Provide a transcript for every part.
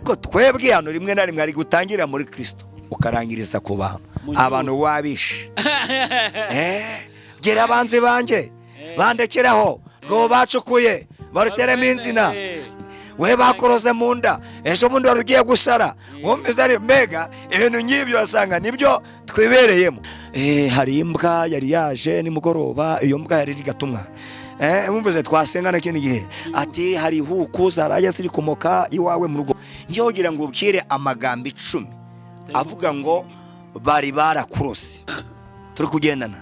Ariko twebwe hano rimwe na rimwe ari gutangira muri Kristo ukarangiriza ku bantu. Abantu wabishe. Gera abanzi banjye bandekeraho rwo bacukuye baruteremo inzina, we bakoroze mu nda, ejo bundi wari ugiye gusara wumvise ari mbega ibintu nk'ibyo, wasanga nibyo twibereyemo. Hari imbwa yari yaje nimugoroba, iyo mbwa yari igatumwa. Wumvise twasenga na kindi gihe ati hari ihuku zaraye ziri kumoka iwawe mu rugo, njyewe ugira ngo ubwire amagambo 10 avuga ngo bari barakurose, turi kugendana,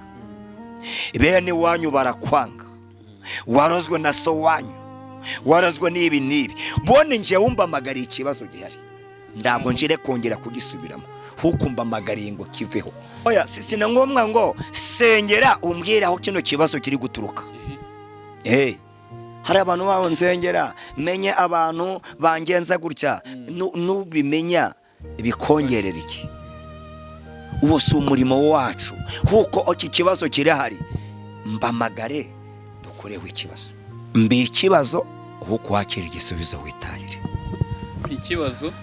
bene wanyu barakwanga, warozwe na so wanyu, warozwe n'ibi n'ibi. Bone njyewe umbamagariye ikibazo gihari, ntabwo njire kongera kugisubiramo huko umbamagariye ngo kiveho. Oya, si na ngombwa ngo sengera umbwire aho kino kibazo kiri guturuka. Hari abantu babo nsengera menye abantu bangenza gutya, nubimenya bikongerera iki? Uwo si umurimo wacu, kuko iki kibazo kirahari, mbamagare dukoreho ikibazo. Mbi ikibazo aho wakira igisubizo witahire. Ikibazo.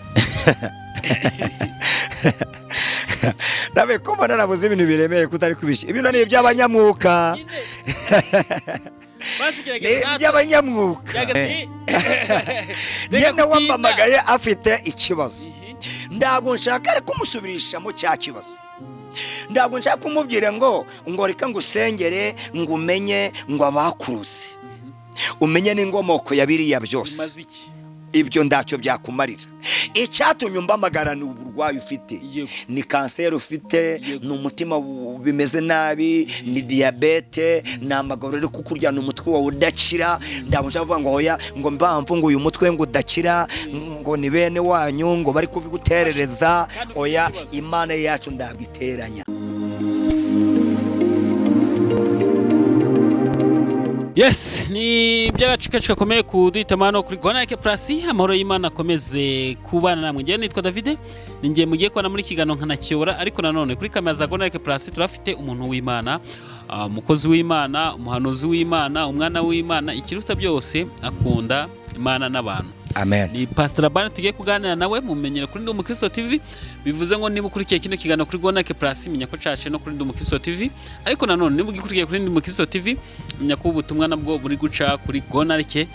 Nabe ko mbona nabuze ibintu biremeye kutari kubishya, ibintu ni iby'abanyamwuka. Ni iby'abanyamwuka. Nyine wambamagaye afite ikibazo, ntabwo nshaka ariko kumusubirishamo cya kibazo, ntabwo nshaka kumubwira ngo reka ngo usengere ngo umenye ngo abakuruze, umenye n'inkomoko ya biriya byose, ibyo ntacyo byakumarira. Icyatumye umbamagara ni uburwayi ufite, ni kanseri ufite, ni umutima bimeze nabi, ni diyabete, ni amaguru ari kukurya, ni umutwe wawe udakira. Ntabwo nshaka kuvuga ngo hoya ngo mpamvu ngo uyu mutwe ngo udakira ngo ni bene wanyu ngo bari kubiguterereza. Oya, Imana yacu ntabwo iteranya. Yes, ni iby'agaciro gakomeye kuduhitamo hano kuri Gonarike Plus. Amahoro y'Imana akomeze kubana namwe. Njyewe nitwa David, ni njye mugiye kubana muri kiganiro nkanakiyobora, ariko nanone kuri kamera za Gonarike Plus turafite umuntu w'Imana, umukozi w'Imana, umuhanuzi w'Imana, umwana w'Imana, ikiruta byose akunda Imana n'abantu. Amen. Ni Pastor Labani tugiye kuganira nawe, mumenyere kuri Ndi Umukristo TV, bivuze ngo niba ukurikiye kino kiganiro kuri Gonarike Plus menya ko cace no kuri Ndi Umukristo TV, ariko nanone niba ugikurikiye kuri Ndi Umukristo TV menya ko ubutumwa nabwo buri guca kuri Gonarike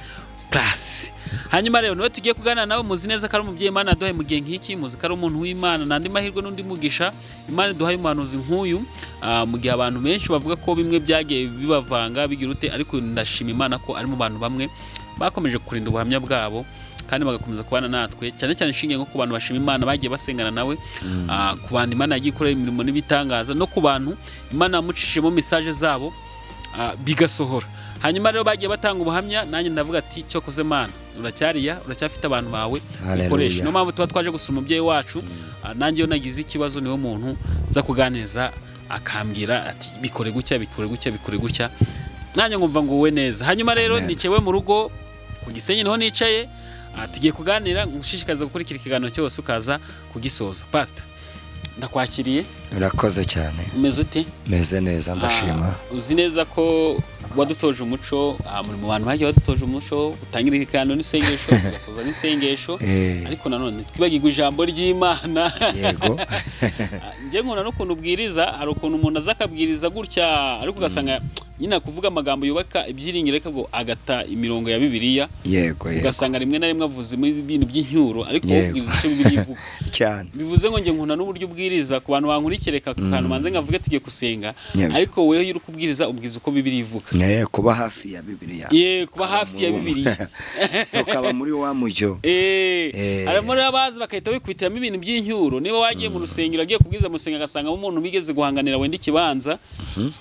Plus. Hanyuma rero niwe tugiye kuganira nawe, muzi neza ko ari umubyeyi Imana yaduhaye mu gihe nk'iki, muzi ko ari umuntu w'Imana, n'andi mahirwe n'undi mugisha Imana iduhaye umuhanuzi nk'uyu, mu gihe abantu benshi bavuga ko bimwe byagiye bibavanga bigira ute, ariko ndashima Imana ko ari mu bantu bamwe bakomeje kurinda ubuhamya bwabo kandi bagakomeza kubana natwe, cyane cyane ishingiye nko ku bantu bashima Imana bagiye basengana nawe, ku bantu Imana yagiye ikora imirimo n'ibitangaza, no ku bantu Imana yamucishijemo message zabo bigasohora. Hanyuma rero bagiye batanga ubuhamya, nanjye ndavuga ati cyokoze Mana uracyariya, uracyafite abantu bawe ukoresha. Niyo mpamvu tuba twaje gusura umubyeyi wacu, nanjye iyo nagize ikibazo niwe muntu nza kuganiriza akambwira ati bikore gutya, bikore gutya, bikore gutya, nanjye ngumva nguwe neza. Hanyuma rero nicaye mu rugo ku Gisenyi niho nicaye, tugiye kuganira, ngushishikariza gukurikira ikiganiro cyose ukaza kugisoza. Pastor, ndakwakiriye. Urakoze cyane. Umeze ute? Meze neza, ndashima. Uzi neza ko wadutoje umuco, muri mu bantu bagiye badutoje umuco, utangira ikiganiro n'isengesho ugasoza n'isengesho, ariko nanone twibagirwa ijambo ry'Imana. Yego. Njye nkunda n'ukuntu ubwiriza, hari ukuntu umuntu aza akabwiriza gutya ariko ugasanga nyine kuvuga amagambo yubaka ibyiringiro ariko agata imirongo ya Bibiliya. Yego. Ugasanga rimwe na rimwe avuze ibintu by'incyuro ariko ubwiriza icyo Bibiliya ivuga. Cyane. Bivuze ngo njye nkunda n'uburyo ubwiriza, ku bantu bankurikire kantu manze ngavuge tugiye gusenga, ariko wewe iyo uri kubwiriza ubwiza uko Bibiliya ivuga. Kuba hafi ya Bibiliya. Kuba hafi ya Bibiliya. Ukaba muri wa mujyo. Harimo n'abazi bakahita bikwitiramo ibintu by'incyuro. Niba wagiye mu rusengero agiye kubwiza mu rusengero agasangamo umuntu bigeze guhanganira wenda ikibanza,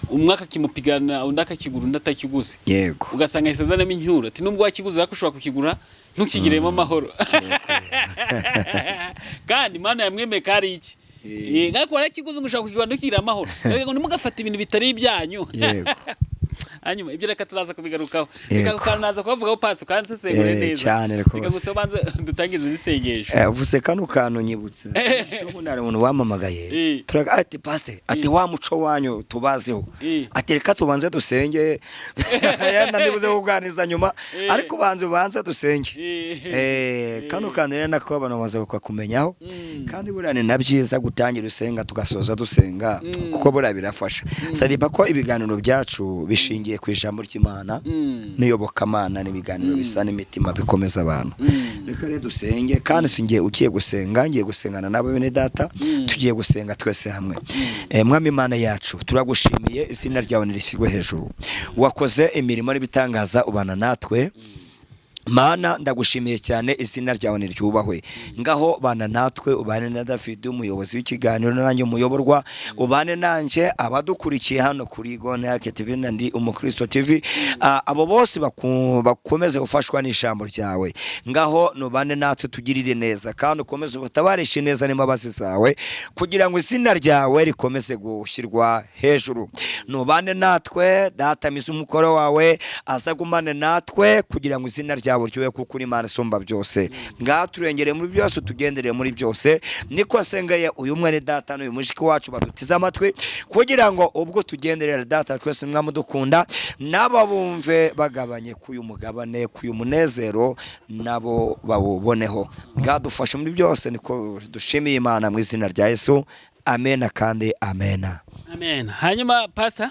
umwe akakimupigana undi akakigura undi atakiguze. Yego. Ugasanga ahise azanamo incyuro ati nubwo wakiguze ariko ushobora kukigura ntukigiremo amahoro. Kandi Imana yamwemeye ko ari iki. Ariko warakiguze ngo ushobora kukigura ntukigire amahoro. Ngo ntimugafate ibintu bitari ibyanyu. Yego. Hanyuma ibyo reka turaza kubigarukaho. Yego. Reka ukanaza kubavugaho, pastor, kandi usesengure neza. Cyane Reka rwose. gusa ubanze dutangize isengesho. Uvuze kano kantu nyibutse ejo bundi hari umuntu wamamagaye. Ati: "Pastor," ati, "wa muco wanyu tubaziho." Ati: "Reka tubanze dusenge, yenda ndibuze kuganiriza nyuma, ariko banze ubanze dusenge." Kano kantu rero nako abantu bamaze kukakumenyaho. Kandi buriya ni na byiza gutangira usenga, tugasoza dusenga, kuko buriya birafasha. Sariba ko ibiganiro byacu bishingiye ku ijambo ry'Imana n'iyobokamana, n'ibiganiro bisa n'imitima bikomeza abantu. Reka rero dusenge. Kandi si ngiye ugiye gusenga, ngiye gusengana nabo bene data. Tugiye gusenga twese hamwe. Mwami Imana yacu, turagushimiye, izina ryawe nirishyirwe hejuru. Wakoze imirimo n'ibitangaza, ubana natwe. Mana, ndagushimiye cyane, izina ryawe niryubahwe. Ngaho bana natwe, ubane na David umuyobozi w'ikiganiro, nanjye umuyoborwa, ubane nanjye, abadukurikiye hano kuri Gonake TV na Ndi Umukristo TV. Abo bose bakomeze gufashwa n'ijambo ryawe. Ngaho nubane natwe, tugirire neza, kandi ukomeze ubutabarishe neza n'imbabazi zawe, kugira ngo izina ryawe rikomeze gushyirwa hejuru. Nubane natwe Data, mize umukoro wawe azagumane natwe, kugira ngo izina ryawe ryube, kuko uri Imana isumba byose. Ngaha turengere muri byose, tugendere muri byose. Niko nsengeye uyu mwene data n'uyu mushiki wacu badutize amatwi, kugira ngo ubwo tugenderera Data twese mwamudukunda, nabo bumve bagabanye k'uyu mugabane, k'uyu munezero, nabo bawuboneho. Bwadufashe muri byose, niko dushimiye Imana mu izina rya Yesu. Amena kandi amena. Amen. Hanyuma pastor,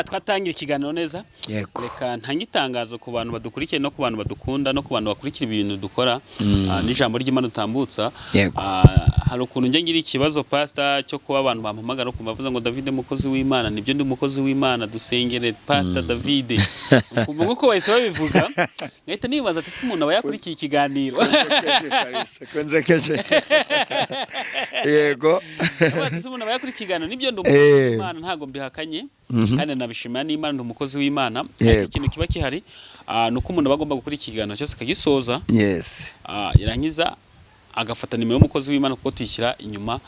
twatangira ikiganiro neza. Yego. Reka ntange itangazo ku bantu badukurikiye, no ku bantu badukunda, no ku bantu bakurikira ibintu dukora, n'ijambo ry'Imana utambutsa. Yego. Hari ukuntu njya ngira ikibazo, pastor, cyo kuba abantu bampamagara ukumva bavuze ngo: "David mukozi w'Imana." Nibyo, ndi umukozi w'Imana, dusengere Pastor David. Ukumva nk'uko bahise babivuga, ngahita nibaza ati: "Se umuntu aba yakurikiye ikiganiro?" Konzekeje, yego. Ndavuga ati: "Se umuntu aba yakurikiye ikiganiro?" Nibyo, ndi umukozi w'Imana, ntabwo mbihakanye, kandi nabishimira n'Imana, ndi umukozi w'Imana. Ariko ikintu kiba gihari, ni uko umuntu aba agomba gukora ikiganiro cyose akagisoza, yarangiza agafata nimero y'umukozi w'Imana, kuko tuyishyira inyuma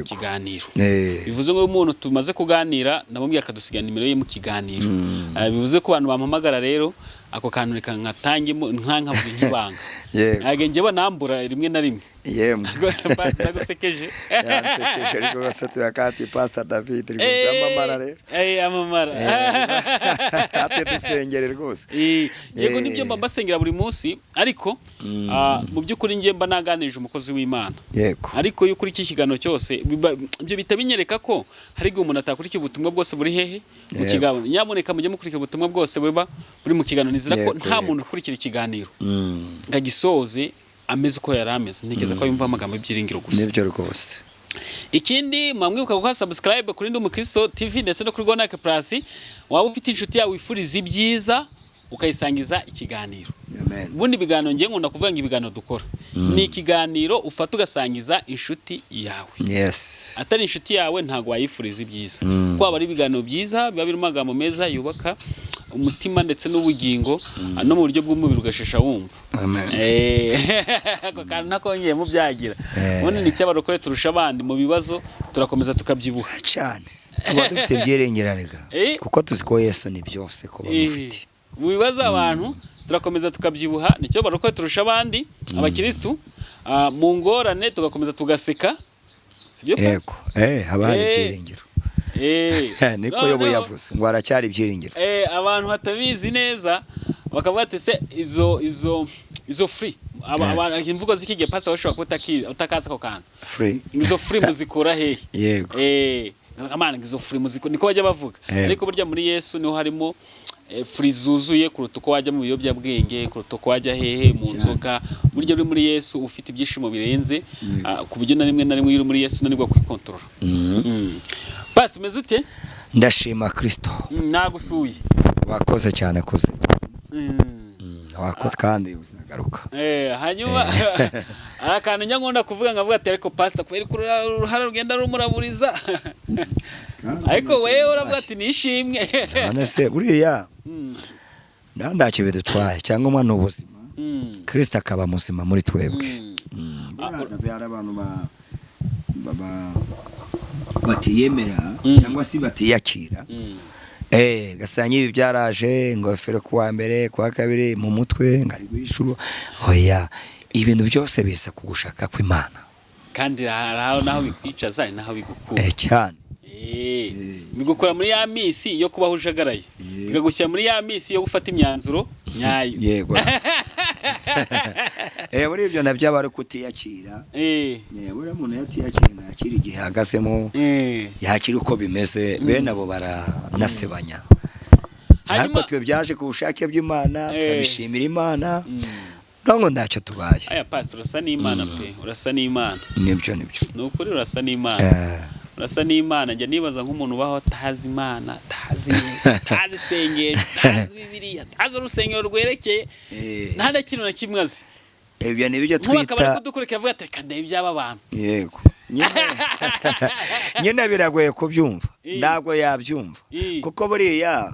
kiganiro. Bivuze ngo iyo umuntu tumaze kuganira, ndamubwira akadusiga nimero ye mu kiganiro. Bivuze ko abantu bampamagara rero, ako kantu reka nkatangemo nkavuga nk'ibanga. Ntabwo njyewe nambura rimwe na rimwe. Yemwe. Ndagusekeje. Yansekeje rwose, turakati Pastor David rwose amamara rero. Amamara. Ate dusengere rwose. Yego, nibyo, mba mbasengera buri munsi, ariko mu by'ukuri njye mba naganirije umukozi w'Imana. Ariko iyo ukurikiye ikiganiro cyose, ibyo bihita binyereka ko hari igihe umuntu atakurikiye ubutumwa bwose buri hehe mu kiganiro. Nyamuneka mujye mukurikira ubutumwa bwose buba buri mu kiganiro. Nizera ko nta muntu ukurikira ikiganiro ngo agisoze ameze uko yari ameze. Ntekereza ko yumva amagambo y'ibyiringiro gusa. Nibyo rwose. Ikindi, mwamwibuka gukora subscribe kuri Ndi Umukristo TV ndetse no kuri Gonake Plus. Waba ufite inshuti yawe wifuriza ibyiza, ukayisangiza ikiganiro. Amen. Ubundi ibiganiro, ngiye nkunda kuvuga ngo ibiganiro dukora ni ikiganiro ufata ugasangiza inshuti yawe. Atari inshuti yawe ntabwo wayifuriza ibyiza, kuko haba ari ibiganiro byiza biba birimo amagambo meza yubaka umutima ndetse n'ubugingo, no mu buryo bw'umubiri ugashesha wumva. Amen. Ako kantu ntakongeye mubyagira. Ubundi ni icy'abarokore turusha abandi mu bibazo, turakomeza tukabyibuha. Cyane, tuba dufite ibyiringiro rega, kuko tuzi ko Yesu ni byose ko bamufite. Mu bibazo abantu turakomeza tukabyibuha, nicyo barokore turusha abandi abakirisitu. Mu ngorane tugakomeza tugaseka, sibyo, Pastor? Yego, haba hari ibyiringiro. Niko Yobu Noneho, yavuze ngo haracyari ibyiringiro. Abantu batabizi neza bakavuga ati: "Se izo fruit?" Imvugo z'iki gihe, pastor, ushobora kuba utakazi ako kantu. Free. Izo fruit muzikura hehe? Amana, izo fruit muzikura, niko bajya bavuga. Ariko burya muri Yesu niho harimo fruit zuzuye kuruta uko wajya mu biyobyabwenge, kuruta uko wajya hehe mu nzoga. Burya uri muri Yesu ufite ibyishimo birenze, ku buryo na rimwe na rimwe iyo uri muri Yesu unanirwa kwikontorora. Pasi, umeze ute? Ndashima Kristo. Nagusuye. Wakoze cyane kuze. Wakoze kandi uzagaruka. Hanyuma hari akantu njya nkunda kuvuga, nkavuga ati: "Ariko pastor, kubera ko uruhara rugenda rumuraburiza," ariko wewe uravuga ati: "Nishimwe." None se buriya ntacyo bidutwaye, cyangwa umwana ubuzima, Kristo akaba muzima muri twebwe. Buriya hari abantu batiyemera cyangwa se batiyakira. Gasanga ibi byaraje, ingofero ku wa mbere, ku wa kabiri mu mutwe ngari guhishura. Oya, ibintu byose biza ku gushaka kw'Imana. Kandi hari aho naho bikwicaza, hari naho bigukura. Cyane. Bigukura muri ya misi yo kubaho ujagaraye, bikagushyira muri ya misi yo gufata imyanzuro nyayo. Yego. Muri ibyo nabyo aba ari kutiyakira. Buriya umuntu yatiyakira, ntiyakira igihe ahagazemo, yakira uko bimeze, bene abo baranasebanya. Ariko Hanyuma twe byaje ku bushake bw'Imana, turabishimira Imana, ntabwo ntacyo tubaye. Aya pasi, urasa n'Imana pe, urasa n'Imana. Nibyo, nibyo. Ni ukuri, urasa n'Imana. Urasa n'Imana. Njya nibaza nk'umuntu ubaho atazi Imana, atazi Yesu, atazi isengesho, atazi Bibiliya, atazi urusengero rwerekeye, nta na kintu na kimwe azi. Ibyo ni byo Nk'ubu akaba ari twita kudukurikira avuga ati: "Reka ndebe iby'aba bantu." Yego, nyine biragoye kubyumva. Ntabwo yabyumva kuko buriya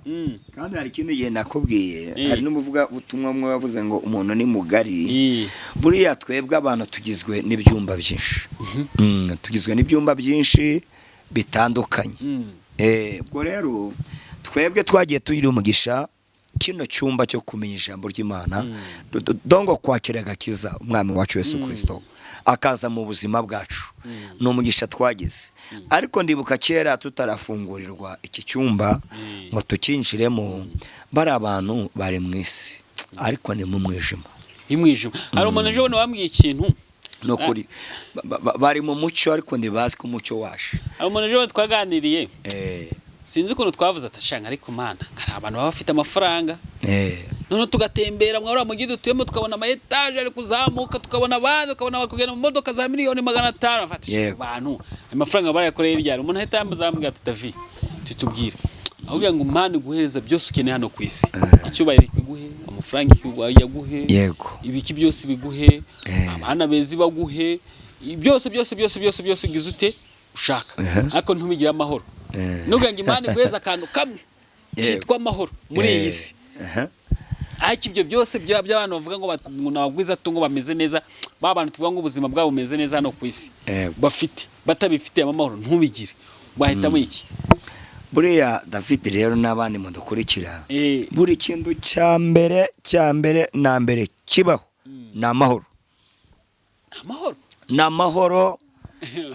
kandi hari ikindi gihe nakubwiye, hari n'umuvuga ubutumwa umwe wavuze ngo umuntu ni mugari. Buriya twebwe abantu tugizwe n'ibyumba byinshi. Tugizwe n'ibyumba byinshi bitandukanye. Ubwo rero twebwe twagiye tugira umugisha kino cyumba cyo kumenya ijambo ry'Imana, dongo kwakira agakiza, umwami wacu Yesu Kirisito akaza mu buzima bwacu, ni umugisha twagize. Ariko ndibuka kera tutarafungurirwa iki cyumba ngo tukinjiremo, bari abantu bari mu isi ariko ni mu mwijima. Imwijima. Hari umuntu ejo bundi wambwiye ikintu. Ni ukuri, bari mu mucyo ariko ntibazi ko umucyo waje. Hari umuntu ejo bundi twaganiriye, sinzi ukuntu twavuze, atashanga ariko Mana, hari abantu baba bafite amafaranga, noneho tugatembera muri uriya mujyi dutuyemo, tukabona ama etaje ari kuzamuka, tukabona abandi, ukabona bari kugenda mu modoka za miliyoni 500. Afata abantu ayo mafaranga barayakoreye ryari? Umuntu ahita yambaza, ambwira ati: "Davi, titubwire ahubwo ngo Imana iguhereza byose ukeneye hano ku isi, icyubahiro ikiguhe, amafaranga yaguhe, ibiki byose biguhe, abana beza baguhe, byose byose byose byose byose ugize ute ushaka, ariko ntubigire amahoro. Nubwo ngo Imana iguheza akantu kamwe kitwa amahoro muri iyi si, ariko ibyo byose by'abantu bavuga ngo ngo ni abagwizatungo bameze neza, ba bantu tuvuga ngo ubuzima bwabo bumeze neza hano ku isi, bafite batabifitiye amahoro, ntubigire, wahitamo iki?" Buriya David rero n'abandi mudukurikira, buri kintu cya mbere, cya mbere na mbere kibaho ni amahoro. Amahoro. Ni amahoro.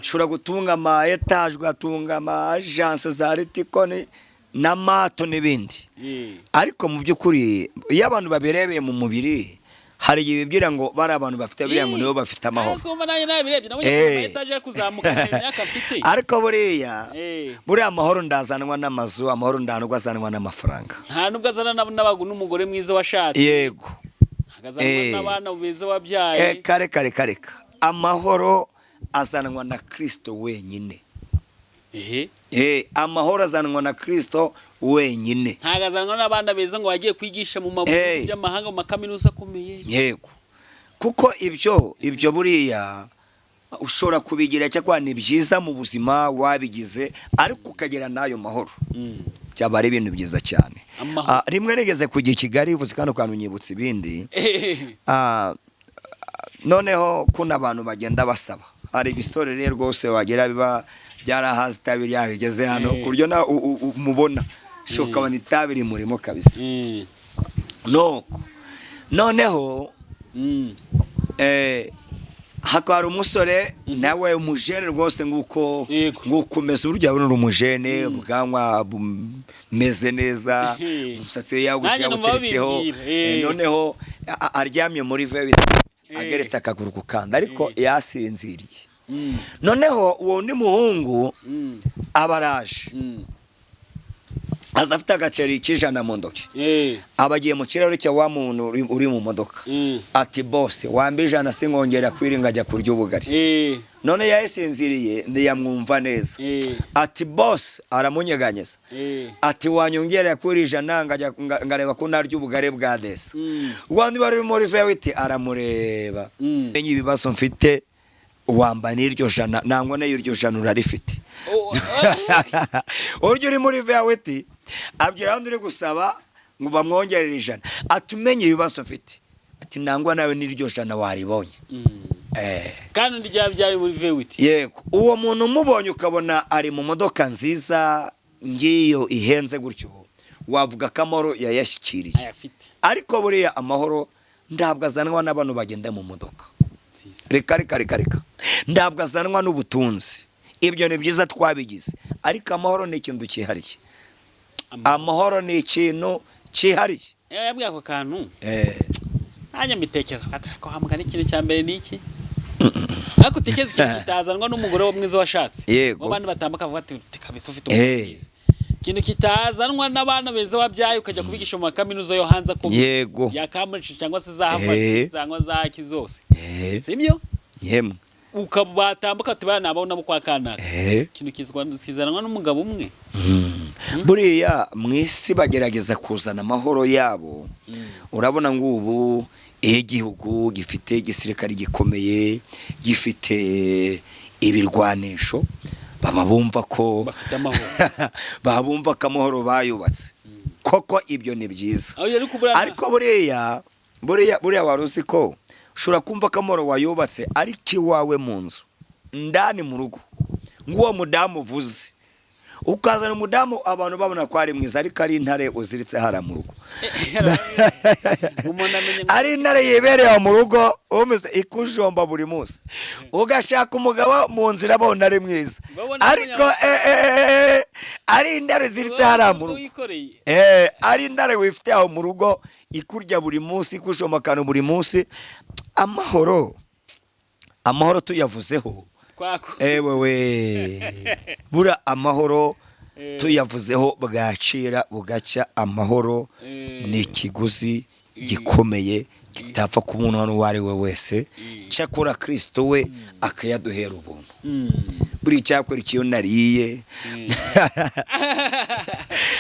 Ushobora gutunga ama etaje, ugatunga ama agence za Ritco n'amato n'ibindi, ariko mu by'ukuri iyo abantu babirebeye mu mubiri, hari igihe bibwira ngo bari abantu bafite biriya ngo nibo bafite amahoro. Hasi wumva nanjye nabirebye, nabonye ama etaje ari kuzamuka imyaka mfite. Ariko buriya amahoro ndazanwa n'amazu, amahoro ndanubwo azanwa n'amafaranga. Nta nubwo azana n'umugore mwiza washatse. Yego. Ntabwo azanwa n'abana beza wabyaye. Kare kare kare, amahoro azanwa na Kirisito wenyine. Amahoro azanwa na Kirisito wenyine. Ntabwo azanwa n'abana beza ngo bagiye kwigisha mu mabuye by'amahanga, mu makaminuza akomeye. Yego, kuko ibyo buriya ushobora kubigira, cyangwa ni byiza mu buzima wabigize, ariko ukagera n'ayo mahoro, byaba ari ibintu byiza cyane. Amahoro. Rimwe nigeze kujya i Kigali, uvuze kano kantu nyibutsa ibindi. Noneho kuno abantu bagenda basaba, hari ibisore rero rwose wagira biba byarahaze itabi ryabigeze hano, ku buryo nawe umubona ushobora ukabona itabi rimurimo kabisa. Nuko noneho hakaba hari umusore nawe umujene rwose nguko, nguko umeze urya, uri umujene, ubwanwa bumeze neza, umusatsi we yawugushe, Nanjye numva yawuteretseho. babimbwira. Noneho aryamye muri V ageretse akaguru ku kandi, ariko yasinziriye. Noneho uwo undi muhungu aba araje, aza afite agaceri k'ijana mu ntoki, aba agiye mu kirahuri cya wa muntu uri mu modoka, ati: "Bose wambe ijana sinkongera kwiringa ajya kurya ubugari." None yasinziriye ntiyamwumva neza. Ati: "Bose," aramunyeganyeza, ati: "Wanyongera kuri ijana ngajya ngareba ko narya ubugari bwa desa." Wandi wari uri muri V8 aramureba: "Menye ibibazo mfite, wamba n'iryo jana nangwa n'iryo jana urarifite." Oh, Uburyo uri muri V8 abwira abandi uri gusaba ngo bamwongerere ijana, ati: "Umenye ibibazo mfite," ati, "nangwa nawe n'iryo jana waribonye." Kandi undi byaba byari muri V8. Yego, uwo muntu umubonye ukabona ari mu modoka nziza ngiyo ihenze gutyo. Wavuga ko amahoro yayashyikiriye. Ayafite. Ariko buriya amahoro ntabwo azanwa n'abantu bagenda mu modoka. Nziza. Reka, reka, reka, reka, ntabwo azanwa n'ubutunzi. Ibyo ni byiza, twabigize, ariko amahoro ni ikintu cyihariye. Amahoro ni ikintu cyihariye. Iyo yabwiye ako kantu, nanjye mbitekereza ko hamugana ikintu cya mbere ni iki? Ariko utekereza ikintu kitazanwa n'umugore wo mwiza washatse. Yego. Abandi batambuka bavuga ati: "Kabisa ufite umugore mwiza." Ikintu kitazanwa n'abana beza wabyaye ukajya kubigisha mu makaminuza yo hanze akomeye, ya Cambridge cyangwa se za Harvard cyangwa za ki zose, sibyo? Yemwe. Ukabatambuka ati: "Bana nabo nabo kwa kanaka." Ikintu kizanwa n'umugabo umwe. Buriya mu isi bagerageza kuzana amahoro yabo. Urabona ngo ubu iyo igihugu gifite igisirikare gikomeye, gifite ibirwanisho, baba bumva ko bafite amahoro. Baba bumva ko amahoro bayubatse koko. Ibyo ni byiza. Aho yari kubura. Ariko buriya wari uzi ko ushobora kumva ko amahoro wayubatse, ariko iwawe mu nzu ndani mu rugo, nk'uwo mudamu uvuze, ukazana umudamu abantu babona ko ari mwiza, ariko ari intare uziritse hariya mu rugo. Umuntu amenye ngo Ari intare yibereye aho mu rugo, umeze ikujomba buri munsi. Ugashaka umugabo mu nzira abona ari mwiza, Babona ariko ari intare ziritse hariya mu rugo. Wikoreye. Ari intare wifite aho mu rugo, ikurya buri munsi, ikujomba akantu buri munsi. Amahoro tuyavuzeho, Twako. Ewe we, buriya amahoro tuyavuzeho bwacira bugacya. Amahoro ni ikiguzi gikomeye kitapfa ku muntu uwo ari we wese, cyakora Kirisito we akayaduhera ubuntu. Buriya icyakora iyo nariye,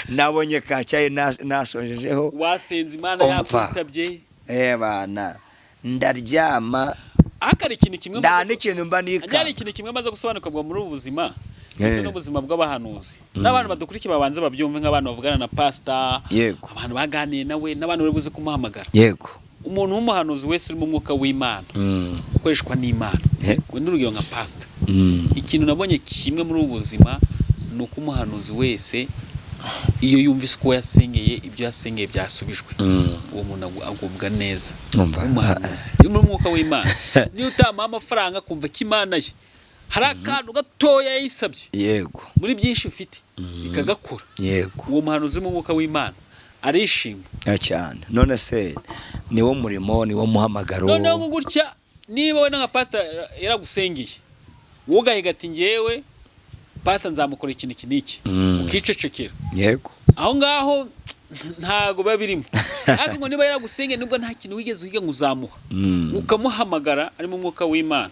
nabonye kacyayi nasonjejeho, wasenze Imana, Umva. yakwitabye. Bana, ndaryama. Ariko hari ikintu kimwe Nta n'ikintu mba hari nikanga. ikintu kimwe maze gusobanukirwa muri ubu buzima ndetse n'ubuzima bw'abahanuzi n'abantu badukurikiye, babanze babyumve nk'abantu bavugana na pasita, abantu baganiye nawe n'abantu bari buze kumuhamagara. Umuntu w'umuhanuzi wese uri mu mwuka w'Imana, ukoreshwa n'Imana, ngo ni urugero nka pasita, ikintu nabonye kimwe muri ubu buzima ni uko umuhanuzi wese iyo yumvise uko yasengeye, ibyo yasengeye byasubijwe, uwo muntu agubwa neza. Umva. W'umuhanuzi iyo muri umwuka w'Imana, niyo utamuha amafaranga, akumva ko Imana ye hari akantu gatoya yayisabye muri byinshi ufite ikagakora, uwo muhanuzi uri mu mwuka w'Imana arishima. Ya cyane. None se niwo murimo, niwo muhamagaro. Noneho ngo gutya, niba we nka pasita yaragusengeye, wowe ugahiga ati: "Ngewe pasita nzamukora ikintu iki n'iki," ukicecekera, aho ngaho ntago biba birimo. Ariko ngo niba yaragusengeye, nubwo nta kintu wigeze uhiga ngo uzamuha, ukamuhamagara ari mu mwuka w'Imana,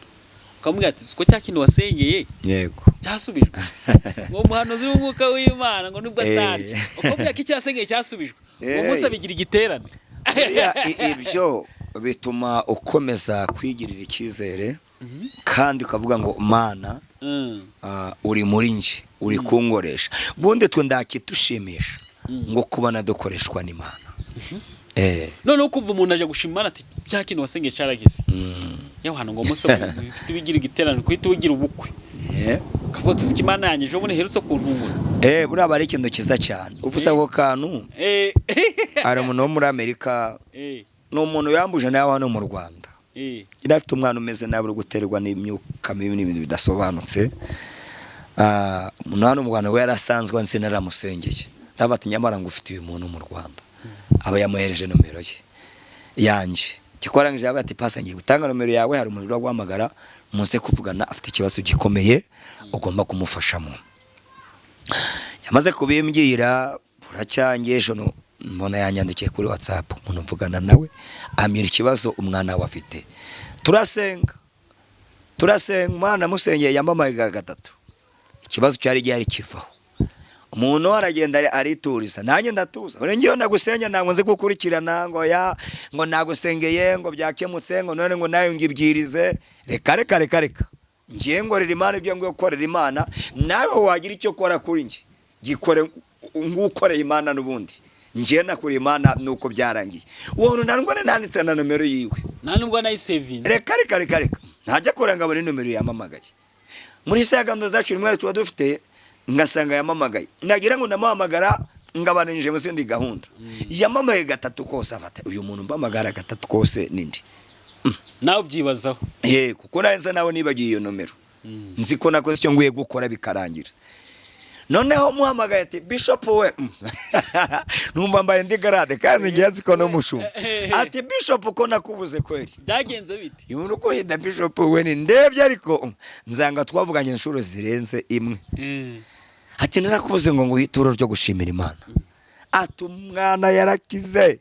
ukamubwira ati: "Siko cya kintu wasengeye cyasubijwe?" Ngo umuhanuzi w'umwuka w'Imana, ngo nubwo atarya, ukamubwira ko icyo yasengeye cyasubijwe, uwo munsi abigira igiterane. Buriya ibyo bituma ukomeza kwigirira icyizere, kandi ukavuga ngo: "Mana, uri muri njye, uri kunkoresha." Ubundi twe ndakitushimisha ngo kubona dukoreshwa n'Imana. Noneho kumva umuntu aje gushima Imana ati: "Cya kintu wasengeye cyarageze." Yewe, hano ngo umunsi uhita ubigira igiterane, uhita ubigira ubukwe, ukavuga tuzi ko Imana yanjye ejo bundi iherutse kuntungura. Buriya aba ari ikintu cyiza cyane uvuze ako kantu. Hari umuntu wo muri Amerika, ni umuntu yambuje nawe hano mu Rwanda, yari afite umwana umeze nabi, uri guterwa n'imyuka mibi n'ibintu bidasobanutse. Umuntu hano mu Rwanda we yarasanzwe anzi, naramusengeye. Ndavuga ati: "Nyamara ngo ufite uyu muntu mu Rwanda." Aba yamuhereje nomero ye yanjye. Kiko arangije yabaye ati: "Pasa, ngiye gutanga nomero yawe, hari umuntu uri guhamagara muze kuvugana, afite ikibazo gikomeye ugomba kumufashamo." Yamaze kubimbwira buracyange, ejo mbona yanyandikiye kuri WhatsApp, umuntu mvugana nawe ambwira ikibazo umwana we afite. Turasenga, turasenga, umwana amusengeye, yamamaye gatatu, ikibazo cyari gihari kivaho. Umuntu aragenda arituriza, nanjye ndatuza. Ure ngiyo ndagusenya, ntabwo nzi gukurikirana ngo ya ngo nagusengeye ngo byakemutse, ngo none ngo nawe ngibwirize. Reka, reka, reka, reka, ngiye ngorera Imana ibyo ngiye gukorera Imana. Nawe wagira icyo ukora kuri njye, gikore ngukoreye Imana. N'ubundi ngiye nakoreye Imana nuko byarangiye. Uwo muntu ntabwo nanditse na nomero yiwe. Nta nubwo nayisevinze. Reka, reka, reka, reka, ntajya kure ngo abone nomero yamamagaye muri za gahunda zacu rimwe tuba dufite, ngasanga yamamagaye, nagira ngo ndamuhamagara. Ngabanije mu zindi gahunda. Yamamaye gatatu kose, afata uyu muntu mbamagara gatatu kose nindi. Nawe ubyibazaho. Yego, kuko nahise nawe nibagiye iyo nomero, nzi ko nakoze icyo nguye gukora bikarangira. Noneho muhamagaye ati: "Bishop we." Numva mbaye ndi garade, kandi ngiye nzi ko n'umushumba. Ati: "Bishop, ko nakubuze kweri?" Byagenze bite? Umuntu uko yita bishop we ni ndebye, ariko nzanga twavuganye inshuro zirenze imwe. Ati: "Narakubuze ngo nguhe ituro ryo gushimira Imana." Ati: "Umwana yarakize,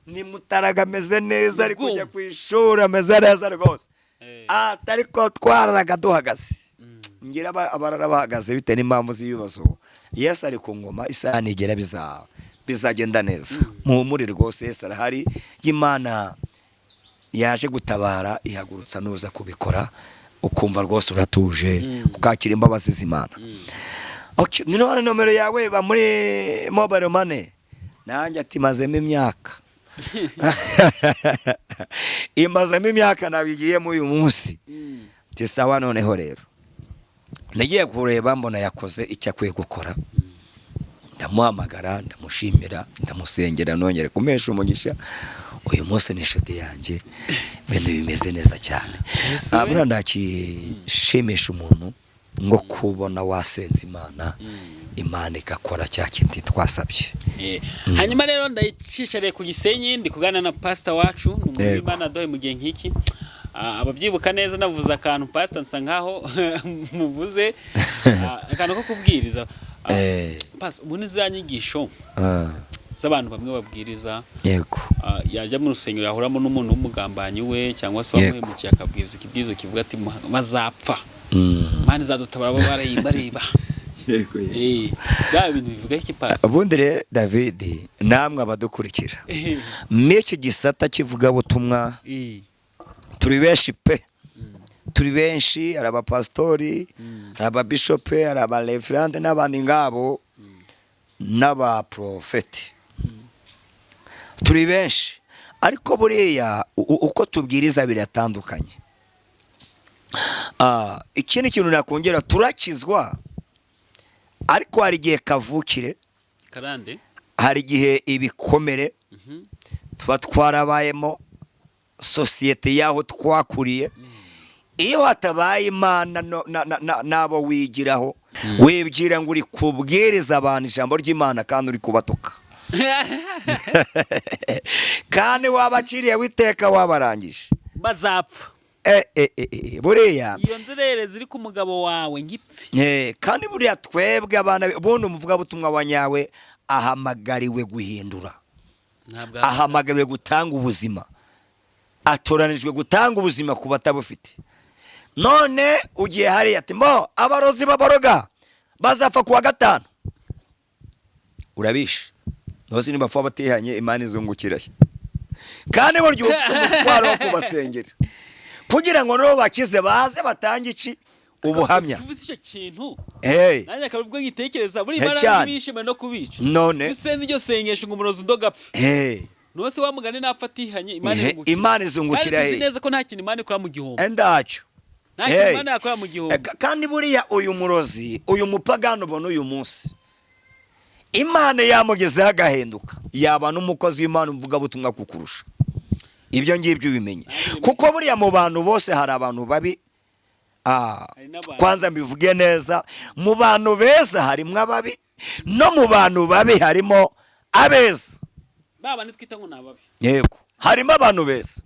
ni mutaraga, ameze neza, ari kujya ku ishuri, ameze neza rwose." Ati: "Ariko twararaga duhagaze." Ngira abarara bahagaze bitewe n'impamvu z'ibibazo. Yesu ari ku ngoma, isaha nigera bizagenda neza. Muhumure rwose, Yesu arahari. Imana yaje gutabara, ihagurutsa nuza kubikora, ukumva rwose uratuje, ukakira imbabazi z'Imana. Okay, ni none nomero yawe iba muri mobile money? Nanjye ati: "Mazemo imyaka, imazemo imyaka, nabigiyemo uyu munsi." Ati: "Sawa." Noneho rero nagiye kureba mbona yakoze icyo akwiye gukora, ndamuhamagara, ndamushimira, ndamusengera, nongere kumesha umugisha. Uyu munsi ni inshuti yanjye, ibintu bimeze neza cyane. Ese we? Buriya ndakishimisha umuntu ngo kubona wasenze Imana, Imana igakora cya kindi twasabye. Hanyuma rero ndayicishariye ku Gisenyi, ndi kuganira na pastor wacu, ni umuntu w'Imana aduhaye mu gihe nk'iki. Ababyibuka neza, navuze akantu pastor, nsa nkaho muvuze akantu ko kubwiriza. Pastor, ubu ni za nyigisho z'abantu bamwe babwiriza, yajya mu rusengero yahuramo n'umuntu w'umugambanyi we cyangwa se wamuhemukiye, akabwiriza ikibwizo kivuga ati: "Bazapfa, Imana izadutabara bo bareba." Bya bintu bivuga iki, pastor? Ubundi rero David, namwe abadukurikira n'iki gisata kivugabutumwa, turi benshi pe, turi benshi. Hari abapasitori, hari ababishope, hari abareverande n'abandi ngabo n'abaprofeti, turi benshi. Ariko buriya uko tubwiriza biratandukanye. Ikindi kintu nakongera, turakizwa, ariko hari igihe kavukire, karande, hari igihe ibikomere tuba twarabayemo, sosiyete y'aho twakuriye, iyo hatabaye Imana n'abo wigiraho, wibwira ngo uri kubwiriza abantu ijambo ry'Imana kandi uri kubatuka, kandi wabaciriye witeka, wabarangije. Bazapfa. Buriya iyo nzererezi iri ku mugabo wawe ngipfe. Kandi buriya twebwe abana, ubundi umuvugabutumwa wa nyawe ahamagariwe guhindura, ntabwo ahamagariwe gutanga ubuzima, atoranijwe gutanga ubuzima ku batabufite. None ugiye hariya ati: "Mbo abarozi babaroga bazapfa kuwa gatanu," urabishe. Ntuzi niba batihanye, Imana izungukirahe? Kandi burya uba ufite umutwaro wo kubasengera kugira ngo nabo bakize, baze batange iki? Ubuhamya. Uvuze icyo kintu, Hey. nanjye akaba ubwo ngitekereza buri He, Imana cyane. bishimwe no kubica. None usenze iryo sengesho ngo umurozi udoga apfe, hey. nose wa mugani napfa atihanye, Imana Ehe, irungukira. Imana izungukira. Kandi tuzi He. neza ko nta kintu Imana ikora mu gihombo. Endacyo. Nta kintu Hey. Imana yakora mu gihombo. Kandi buriya uyu murozi, uyu mupagani ubona uyu munsi, Imana yamugezeho agahinduka, yaba n'umukozi w'Imana, umuvugabutumwa kukurusha. Ibyo ngibyo ubimenye, kuko buriya mu bantu bose hari abantu babi. Hari n'abantu. Kwanza mbivuge neza, mu bantu beza harimo ababi, no mu bantu babi harimo abeza. Ba bandi twita ngo ni ababi. Yego, harimo abantu beza.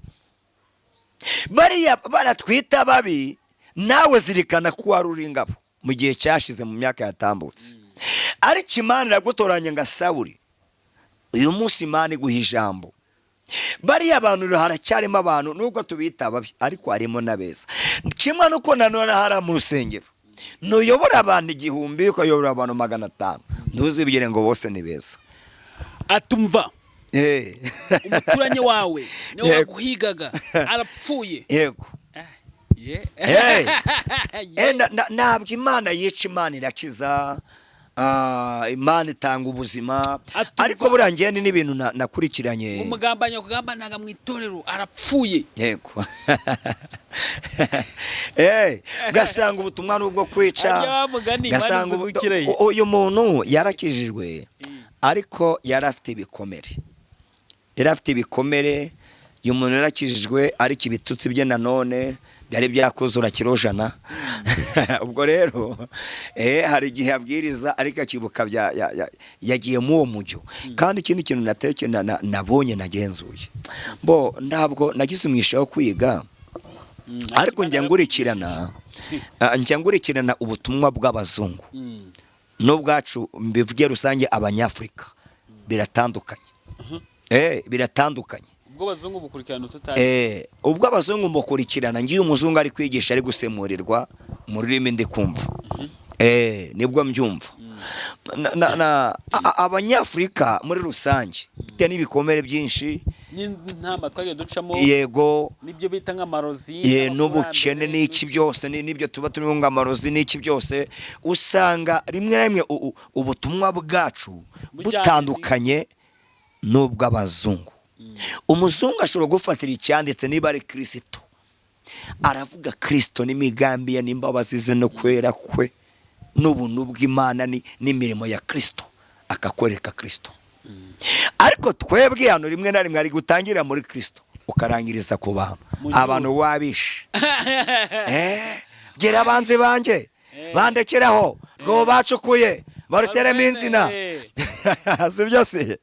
Bariya baratwita babi, nawe zirikana ko wari uri ingabo mu gihe cyashize, mu myaka yatambutse, ariko Imana iragutoranya nga Sawuri. Uyu munsi Imana iguha ijambo. Bariya bantu rero, haracyarimo abantu, nubwo tubita ababi, ariko harimo n'abeza. Kimwe nuko nanone hari mu rusengero, nuyobora abantu 1000, ukayobora abantu 500, ntuzibwire ngo bose ni beza. Atumva umuturanyi wawe niwe waguhigaga arapfuye. Yego. Yeah. Hey. Yeah. Ntabwo Imana yica, Imana irakiza. Imana itanga ubuzima. Atumva. Ariko buriya ngende n'ibintu nakurikiranye. Umugambanyi wakugambanaga mu itorero arapfuye. Yego. Ugasanga ubutumwa ni ubwo kwica. Harya wa mugani, Imana Ugasanga izungukira he? uyu muntu yarakijijwe. Ariko yari afite ibikomere, yari afite ibikomere. Uyu muntu yarakijijwe, ariko ibitutsi bye nanone byari byakuzura kirojana. Ubwo rero hari igihe abwiriza ariko akibuka yagiye muri uwo mujyo. Kandi ikindi kintu nabonye nagenzuye, bo ntabwo nagize umugisha wo kwiga, ariko njya ngurikirana ubutumwa bw'abazungu n'ubwacu, mbivuge rusange abanyafurika, biratandukanye. Biratandukanye. Ubwo abazungu bukurikirana tutari? Ubwo abazungu mukurikirana, ngiye umuzungu ari kwigisha, ari gusemurirwa mu rurimi ndi kumva, nibwo mbyumva. Abanyafurika muri rusange bitewe n'ibikomere byinshi n'intamba twagiye ducamo, yego, n'ibyo bita nk'amarozi, ye, n'ubukene n'iki byose, n'ibyo tuba turimo ngo amarozi n'iki byose, usanga rimwe na rimwe ubutumwa bwacu Bujyanye butandukanye n'ubw'abazungu. Umuzungu ashobora gufatira icyanditse, niba ari Kirisito, aravuga Kirisito n'imigambi ye n'imbabazi ze no kwera kwe n'ubuntu bw'Imana n'imirimo ya Kirisito, akakwereka Kirisito. Ariko twebwe hano rimwe na rimwe ari gutangirira muri Kirisito ukarangiriza ku bantu. Mu gihugu. Abantu wabishe. Bwira abanzi banjye bandekeraho rwo bacukuye baruteremo insina. Si byo se?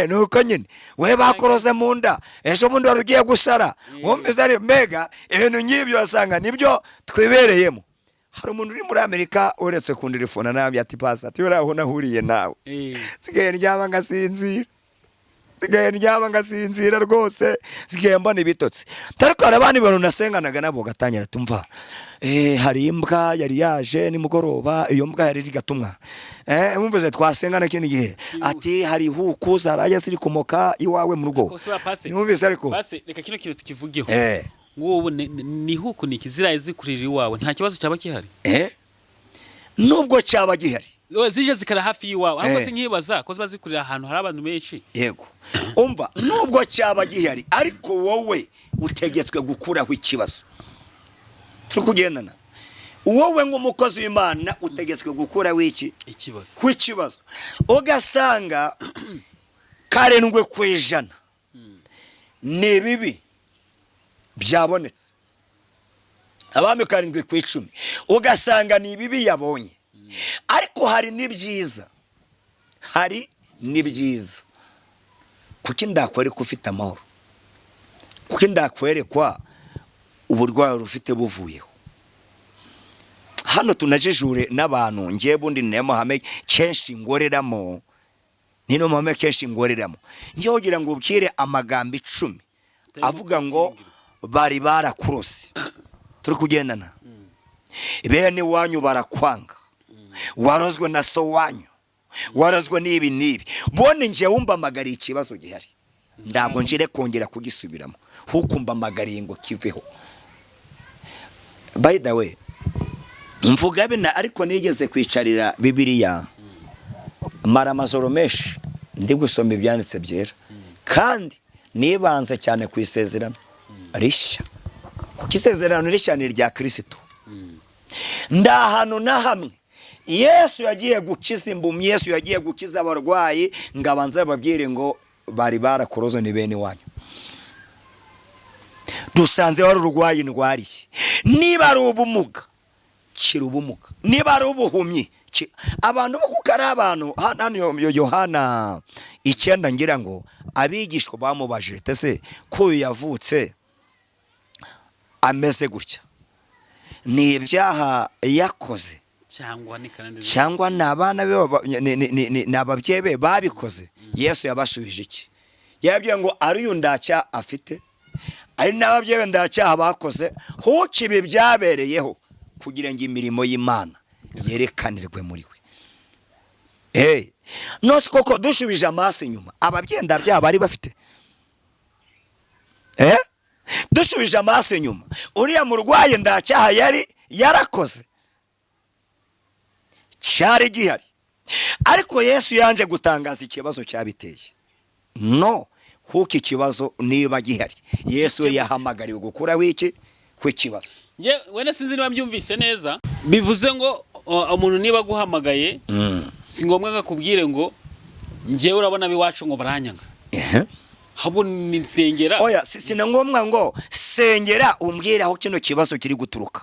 Ni uko nyine we bakoroze mu nda, ejo bundi wari ugiye gusara, wumvise ari mbega ibintu nk'ibyo, wasanga nibyo twibereyemo. Hari umuntu uri muri Amerika uretse kundirifona nabi, ati: "Pasi," ati, "uriya aho nahuriye nawe, nsigaye ndyama ngasinzira, nsigaye ndyama ngasinzira rwose, nsigaye mbona ibitotsi." Ariko hari abandi bantu nasenganaga nabo, gatangira tumva hari imbwa yari yaje nimugoroba, iyo mbwa yari iri gatumwa. Wumvise twasengana ikindi gihe, ati: "Hari ihuku zaraye ziri kumoka iwawe mu rugo." Kose ba pase. Wumvise ariko? Pase, reka kino kintu tukivugeho. Ngubu ni huku ni ziraye zikurira iwawe, nta kibazo cyaba gihari? Nubwo cyaba gihari. Oya, zije zikara hafi y'iwawe ahubwo, sinkibaza ko ziba zikurira ahantu hari abantu benshi. Yego, umva, nubwo cyaba gihari, ariko wowe utegetswe gukuraho ikibazo. Turi kugendana? Wowe nk'umukozi w'Imana utegetswe gukuraho iki? Ikibazo. Kw'ikibazo. Ugasanga 7% ni ibibi byabonetse, Abami 7 ku 10 ugasanga ni ibibi yabonye, ariko hari n'ibyiza, hari n'ibyiza. Kuki ndakwereka ufite amahoro? Kuki ndakwerekwa uburwayi ufite buvuyeho? Hano tunajijure n'abantu. Ngewe bundi ni nayo mahame kenshi ngoreramo, ni no mahame kenshi ngoreramo ngewe, kugira ngo ubwire amagambo 10 avuga ngo bari barakurose. Turi kugendana? Bene wanyu barakwanga, warozwe na so wanyu, warozwe n'ibi n'ibi. Bone ngewe umbamagariye ikibazo gihari, ntabwo njire kongera kugisubiramo, huko mbamagariye ngo kiveho. By the way, mvuga bina, ariko nigeze kwicarira Bibiliya mara amajoro menshi ndi gusoma ibyanditse byera, kandi nibanze cyane ku Isezerano Rishya, kuko Isezerano Rishya ni irya Kirisito. Nda hantu na hamwe Yesu yagiye gukiza impumyi, Yesu yagiye gukiza abarwayi, ngo abanze bababwire ngo bari barakoroze, ni bene wanyu, dusanze wari urwaye indwariye. Niba ari ubumuga, kira ubumuga. Niba ari ubuhumyi, abantu bo, kuko ari abantu. Hano Yohana 9, ngira ngo abigishwa bamubajije ese ko uyu yavutse ameze gutya, ni ibyaha yakoze cyangwa ni karande? Cyangwa ni abana be, ni ababyeyi be babikoze? Yesu yabashubije iki? Yababwiye ngo ari uyu ndacyaha afite, ari n'ababyeyi be ndacyaha bakoze, huki ibi byabereyeho kugira ngo imirimo y'Imana yerekanirwe muri we. Nose koko dushubije amaso inyuma, ababyeyi ndabyaha bari bafite? Dushubije amaso inyuma, uriya murwayi ndacyaha yari yarakoze cyari gihari? Ariko Yesu yanze gutangaza ikibazo cyabiteye. No kuko ikibazo niba gihari, Yesu we yahamagariwe gukuraho iki kw'ikibazo. Nge wenda sinzi niba mbyumvise neza. Bivuze ngo umuntu niba aguhamagaye, si ngombwa ngo akubwire ngo Njyewe urabona abiwacu ngo baranyanga. Ehe. Ahubwo ni nsengera. Oya, si na ngombwa ngo sengera umbwire aho kino kibazo kiri guturuka.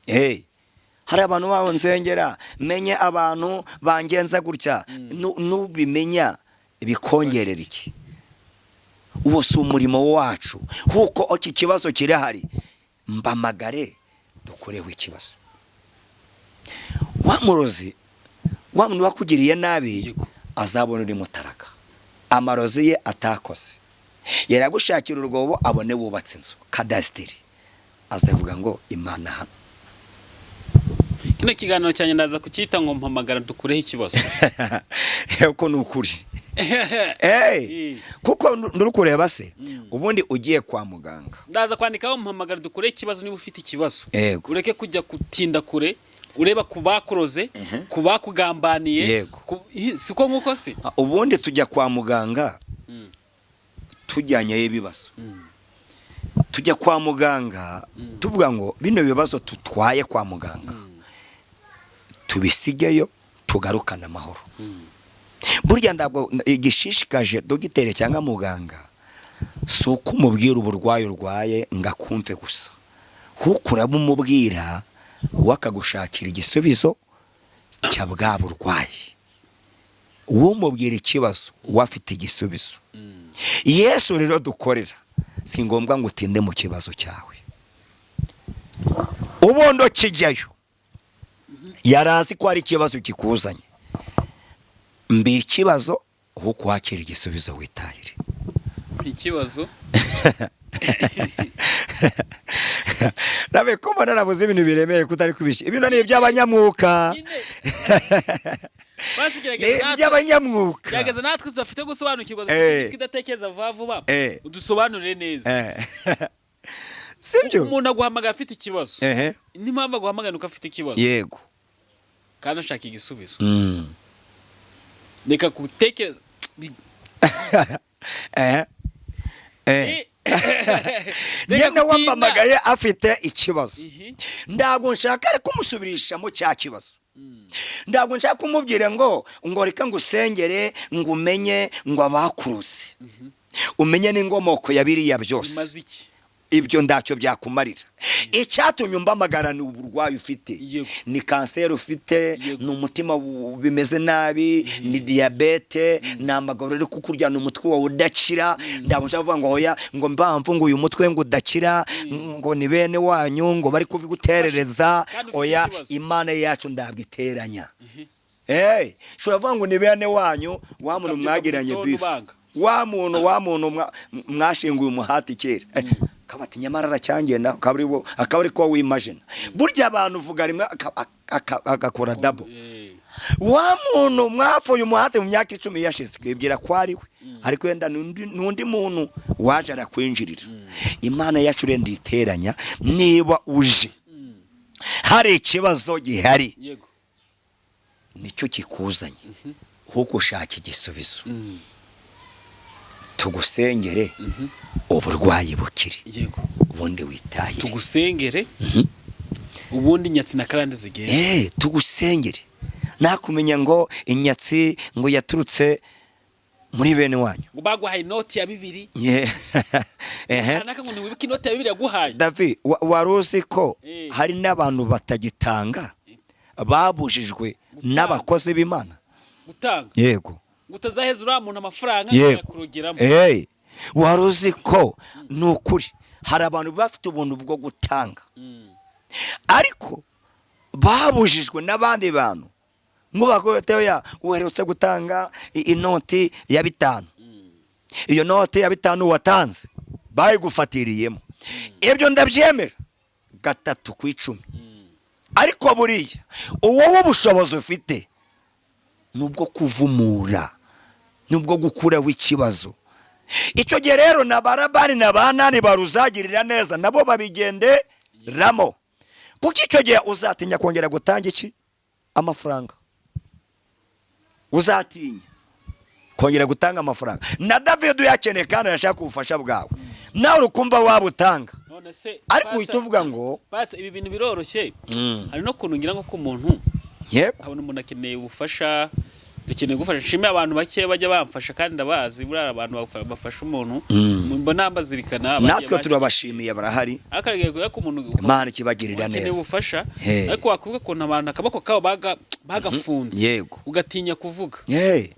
Hey, hari abantu babo nsengera menye abantu bangenza gutya. Nubimenya bikongerera iki? Uwo si umurimo wacu, kuko iki kibazo kirahari, mbamagare dukoreho ikibazo. Wa murozi, wa muntu wakugiriye nabi, azabona uri mutaraka amarozi ye atakoze, yaragushakira urwobo, abone wubatse inzu kadasiteri, azavuga ngo Imana hano. Kino kiganiro cyanjye ndaza kucyita ngo mpamagara dukureho ikibazo. Ko ni ukuri. Hey, kuko nduri kureba se ubundi ugiye kwa muganga. Ndaza kwandikaho mpamagara dukureho ikibazo niba ufite ikibazo. Yego. Ureke kujya gutinda kure ureba ku bakuroze, ku bakugambaniye. Yego. Siko nkuko se? Ubundi tujya kwa muganga tujyanyeyo ibibazo. Tujya kwa muganga tuvuga ngo bino bibazo tutwaye kwa muganga tubisigeyo, tugarukane amahoro. Burya ntabwo igishishikaje dogiteri cyangwa muganga si uko umubwira uburwayi urwaye ngo akumve gusa, kuko urabumubwira we akagushakira igisubizo cya bwa burwayi. Umubwira ikibazo we afite igisubizo. Yesu rero dukorera, si ngombwa ngo utinde mu kibazo cyawe. Ubundi kijyayo yari azi ko hari ikibazo kikuzanye, mbi ikibazo aho kwakira igisubizo witahire. Ikibazo. Nabe ko mbona navuze ibintu biremeye kutari kubishya. Ibintu ni iby'abanyamwuka. Basi Ni gerageza natwe, iby'abanyamwuka. gerageza natwe tudafite gusobanukirwa, dufite idatekereza vuba vuba, udusobanurire neza. Sibyo? Umuntu aguhamagara afite ikibazo. Ehe. N'impamvu aguhamagara nuko afite ikibazo. Yego. Kandi ashaka igisubizo. Reka gutekereza. Ehe. Reka Nyine gutinda. wampamagaye afite ikibazo. Ntabwo nshaka ariko kumusubirishamo cya kibazo. Ntabwo nshaka kumubwira ngo reka ngusengere ngo umenye ngo abakuruzi, umenye n'inkomoko ya biriya byose. Bimaze iki? Ibyo ntacyo byakumarira. Icyatumye umpamagara ni uburwayi ufite. Ni kanseri ufite, ni umutima bimeze nabi, ni diyabete, ni amaguru ari kukurya, ni umutwe wawe udakira. Ntabwo nshaka kuvuga ngo hoya, ngo mpamvu ngo uyu mutwe ngo udakira ngo ni bene wanyu ngo bari kubiguterereza. Kandi ufite Oya, ikibazo. Imana yacu ntabwo iteranya. Hey, ushobora kuvuga ngo ni bene wanyu, wa muntu Ukabyuka mu mwagiranye gitondo bifu, ubanga. wa muntu mwashinguye umuhati kera, akaba ati nyamara aracyangenda, akaba ari ko wimagina. Burya abantu uvuga rimwe agakora double. Wa muntu mwapfuye umuhate mu myaka 10 yashize, twibwira ko ari we, ariko wenda n'undi muntu waje arakwinjirira. Imana yacu rero nditeranya, niba uje hari ikibazo gihari, nicyo kikuzanye, kuko ushaka igisubizo, tugusengere uburwayi bukire, ubundi witahire. Tugusengere ubundi inyatsi na karande zigende. Tugusengere nakumenya ngo inyatsi ngo yaturutse muri bene wanyu, ngo baguhaye inoti ya 2. Ehe. Kanaka ngo ntiwibuke inoti ya 2 yaguhaye. David, wari uzi ko hari n'abantu batagitanga babujijwe n'abakozi b'Imana? Gutanga. Yego. Ngo utazaheza uriya muntu amafaranga akayakurogeramo. Wari uzi ko ni ukuri hari abantu bafite ubuntu bwo gutanga, ariko babujijwe n'abandi bantu ngo bakoteya uherutse gutanga inoti ya 5, iyo noti ya 5 watanze bayigufatiriyemo. Ibyo ndabyemera 3 ku 10, ariko buriya uwo ubushobozi ufite nubwo kuvumura, nubwo gukuraho ikibazo. Icyo gihe rero na barabani na banani baruzagirira neza nabo babigenderamo, kuko icyo gihe uzatinya kongera gutanga iki amafaranga, uzatinya kongera gutanga amafaranga. Na David uyakeneye kandi arashaka ubufasha bwawe, nawe urukumva wabutanga, None se ariko uhita uvuga ngo Pasi, ibi bintu biroroshye. Hari no kuntu ngira ngo ko umuntu Yego. ukabona umuntu akeneye ubufasha, Dukeneye gufasha. Nshimiye abantu bake bajya bamfasha, kandi ndabazi buriya abantu bafasha umuntu, mbona mbazirikana abagiye Natwe turabashimiye, barahari. Ariko hari igihe ko umuntu Imana ikibagirira ukeneye neza. ubufasha, Hey. ariko wakwibuka ukuntu abantu akaboko kabo bagafunze, Yego. ugatinya kuvuga. Hey.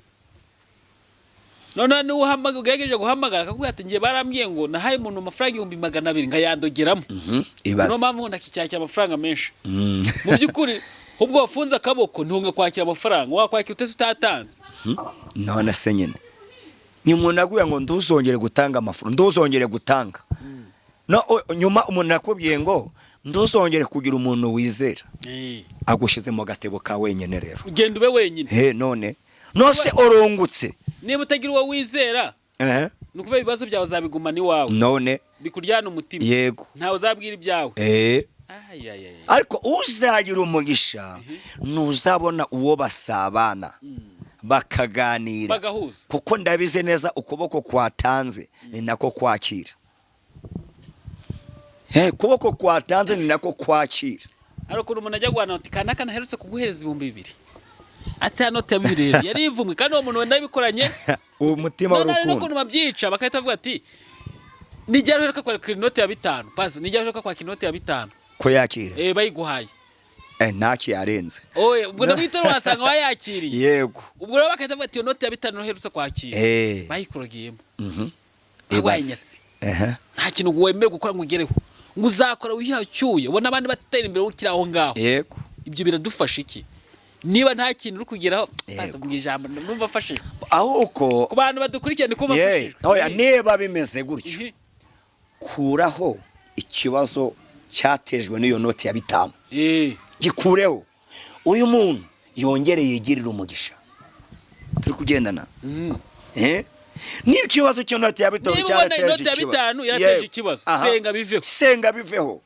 Noneho niba ugerageje guhamagara, akakubwira ati: "Ngiye, barambwiye ngo nahaye umuntu amafaranga 200,000 ngayandogeramo." Niyo Ibaze. mpamvu ngo ndakicyakira amafaranga menshi. Mu by'ukuri ubwo wafunze akaboko, ntihunge kwakira amafaranga. Wakwakira utese utatanze? None se nyine ni umuntu aguye ngo nduzongere gutanga amafaranga, nduzongere gutanga no nyuma umuntu akubwiye ngo nduzongere kugira umuntu wizera, agushyize mu gatebo ka wenyine rero. Ugenda ube wenyine. He, none nose urungutse. Niba utagira uwo wizera, ni ukuvuga ibibazo byawe uzabigumana iwawe, None bikuryana umutima. Yego. Ntawe uzabwira ibyawe. Ay, ay, ay. Ariko uzagira umugisha ntuzabona uwo basabana bakaganira, bagahuza. Kuko ndabizi neza, ukuboko kwatanze ni nako kwakira. Ukuboko kwatanze ni nako kwakira. Hari ukuntu umuntu ajya guhana ati: "Kanaka naherutse kuguhereza 2000," ati: "Hano ya 2000 rero yari ivumwe." Kandi uwo muntu wenda yabikoranye Umutima none hari w'urukundo. n'ukuntu babyica, bagahita bavuga ati: "Nijya uheruka kwakira inoti ya 5, pasi nijya uheruka kwakira inoti ya 5?" Ko yakira? Eh, bayiguhaye. Ntacyo yarenze. Oye, ubwo na mwitero wasanga wayakiriye. Yego. Ubwo rero bagahita bavuga ati: "Iyo noti ya 5 uherutse kwakira, bayikuragiyemo." Wabaye Ibaze. nyatsi. Ehe. Nta kintu wemerewe gukora ngo ugereho, ngo uzakora wihacyuye, ubona abandi batera imbere ukiri aho ngaho. Yego. Ibyo biradufasha iki niba nta kintu uri kugeraho? Yego. Baza mu ijambo numva afashijwe. Ahubwo Ku bantu badukurikiye, ni kumva afashijwe. Oya, niba bimeze gutyo, kuraho ikibazo cyatejwe n'iyo noti ya 5. Gikureho, uyu muntu yongere yigirire umugisha. Turi kugendana? Eh? Niba ikibazo cy'inoti ya 5 Niba ubona cyarateje inoti ya ikibazo. 5 yarateje ikibazo, senga biveho. Senga biveho.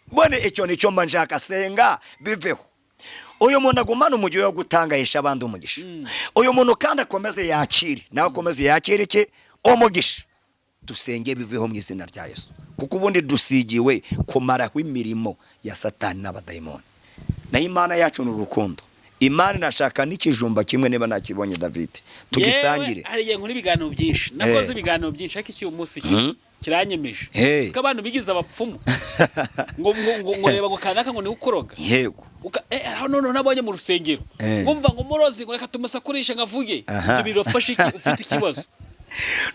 Bone icyo nicyo mba nshaka, senga biveho. Uyu muntu agumane umugisha wo gutanga, yesha abandi umugisha. Uyu muntu kandi akomeze yakire, nawe akomeze yakire iki? Umugisha. Dusenge biveho mu izina rya Yesu, kuko ubundi dusigiwe kumaraho imirimo ya Satani n'abadayimoni. Naho Imana yacu ni urukundo. Imana inashaka n'ikijumba kimwe, niba nakibonye David, tugisangire. Yewe, hari igihe nkora ibiganiro byinshi, nakoze ibiganiro byinshi, ariko icy'uyu munsi cyo kiranyemeje. Siko abantu bigize abapfumu, ngo reba, ngo kanaka ngo niwe ukoroga. Yego. Aho noneho nabonye mu rusengero, ngumva ngo umurozi, ngo reka tumusakurishe ngo avuge. Ibyo birafasha iki ufite ikibazo?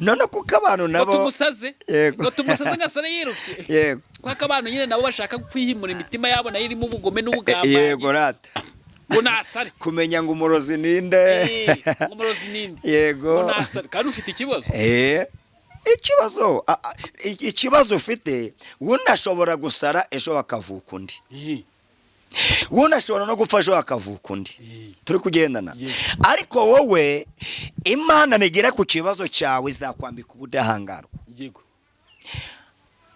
None kuko abantu Ngo nabo tumusaze, ngo tumusaze ngo asare yiruke. Kuko abantu nyine nabo bashaka kwihimura, imitima yabo nayo irimo ubugome n'ubugambanyi. Yego rata. Ngo nasare. Kumenya ngo umurozi ninde. Ngo umurozi ninde. Yego. Ngo nasare kandi ufite ikibazo. Ikibazo ikibazo ufite, unashobora gusara ejo bakavuka undi. Unashobora no gupfa ejo hakavuka undi. Turi kugendana? Yego. Ariko wowe Imana nigera ku kibazo cyawe, izakwambika ubudahangarwa.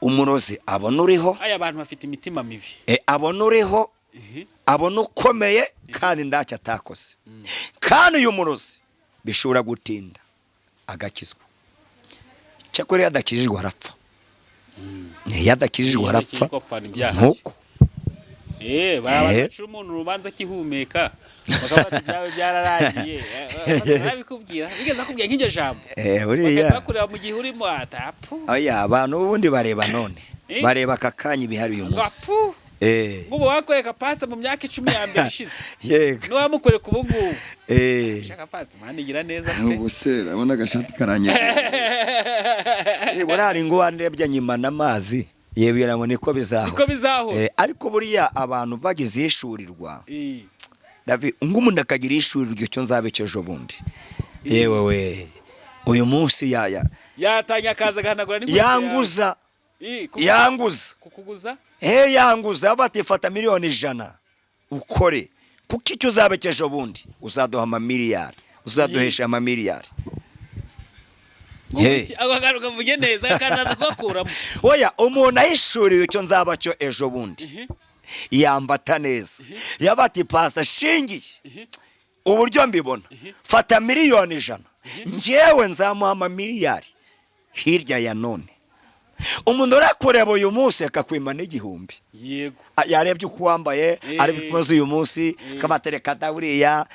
Umurozi abona uriho. Aya abantu bafite imitima mibi. Abona uriho, abona ukomeye kandi ntacyo atakoze. Kandi uyu murozi bishobora gutinda agakizwa. Cyakora iyo adakijijwe arapfa, iyo adakijijwe arapfa. Iyo adakijijwe apfana ibyaha bye. Nkuko Bacira umuntu urubanza akihumeka, bakavuga ati: "Ibyawe byararangiye." Barabikubwira, bigeze bakubwira nk'iryo jambo, Buriya bagahita bakureba mu gihe urimo atapu. Oya, abantu ubundi bareba none, bareba aka kanya, ibihari uyu munsi. Apu. Nk'ubu wakwereka pasi mu myaka 10 ya mbere ishize, n'uwamukwereka ubu ngubu. Shaka pasi mwana igira neza pe. Ubu se urabona agashati karangiye. Buriya hari ngo wandebye nyuma n'amazi yibwira ngo niko bizahora. Niko bizahora. Ariko buriya abantu bagize ihishurirwa, David, ng'umuntu akagira ihishurirwa icyo nzaba ejo bundi, yewe we, uyu munsi yaya Yatangiye akaza agahanagura n'inkweto yawe. Yanguza. Yanguza. Kukuguza. Yanguza, aba ati: "Fata 100,000,000 ukore, kuko icyo uzaba ejo bundi uzaduha amamiliyari, uzaduhesha amamiliyari." Ako kantu kavuge neza, akantu aza kugakuramo. Oya, umuntu ahishuriwe icyo nzaba cyo ejo bundi, yambata neza, yaba ati: "Pasita, shingiye uburyo mbibona, fata 100,000,000, njyewe nzamuha amamiliyari hirya ya none." Umuntu urakureba uyu munsi akakwima n'igihumbi. Yarebye uko wambaye, arebye uko umaze uyu munsi, akabatereka buriya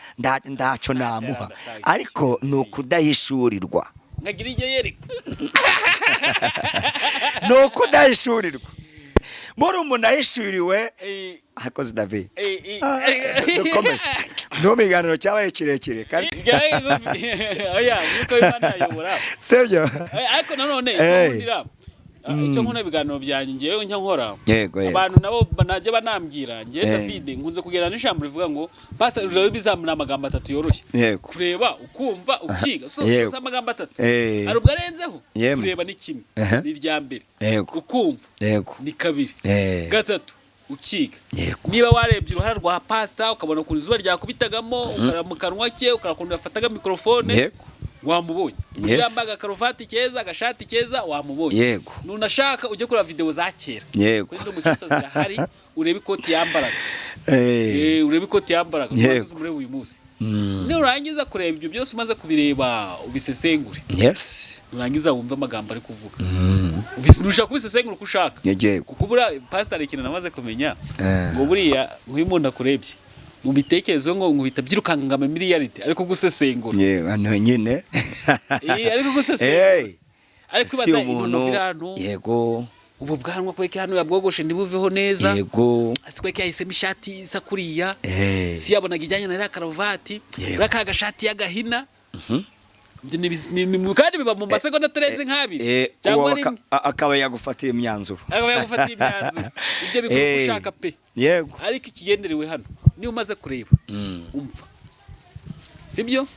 ntacyo namuha, ariko ni ukudahishurirwa. Nkagira iryo yereka. Ni ukudahishurirwa. Muri umuntu ahishuriwe akoze, David, dukomeze no mu biganiro cyabaye kirekire kandi. Oya, nuko Imana yayobora. Sibyo? Ariko nanone icyo nkundira, icyo nkunda ibiganiro byanjye, ngewe njya nkora, Yego, yego. abantu nabo banajya banambwira ngewe, David, nkunze kugera n'ijambo rivuga ngo pastor ujya bizamura amagambo atatu yoroshye: kureba, ukumva, ukiga. So si amagambo atatu? Hari ubwo arenzeho. Kureba ni kimwe, ni irya mbere. Ukumva ni kabiri. Gatatu, ukiga. Niba warebye uruhare rwa pasita, ukabona ukuntu izuba ryakubitagamo, ukareba mu kanwa ke, ukareba ukuntu yafataga mikorofone, wamubonye. Uburyo yambaye agakaruvati keza, agashati keza, wamubonye. Nunashaka ujye kureba videwo za kera kuri Ndi Umukristo zirahari, urebe ikoti yambaraga. Urebe ikoti yambaraga, nurangiza umurebe uyu munsi. Nurangiza kureba ibyo byose, umaze kubireba, ubisesengure. Nurangiza wumve amagambo ari kuvuga. Nushaka kubisesengura uko ushaka, kuko buriya pasiteri hari ikintu namaze kumenya, ngo buriya nk'uyu muntu akurebye mu bitekerezo, ngo nkubita byirukanka ngo amamiliyaridi ariko gusesengura. Yego, hano nyine. Ariko gusesengura, ariko si ibaza umuntu ibintu biri hano, ubu bwanwa kweke hano yabwogoshe ntibuveho neza, asi kweke yahisemo ishati isa kuriya, si yabonaga ijyanye na iriya karuvati, uriya ka gashati y'agahina. Ibyo kandi biba mu masegonda atarenze nk'abiri cyangwa uwo rimwe. Akaba yagufatiye imyanzuro. Akaba yagufatiye imyanzuro. Ibyo bikora uko ushaka pe. Ariko ikigenderewe hano, niba umaze kureba, umva, sibyo?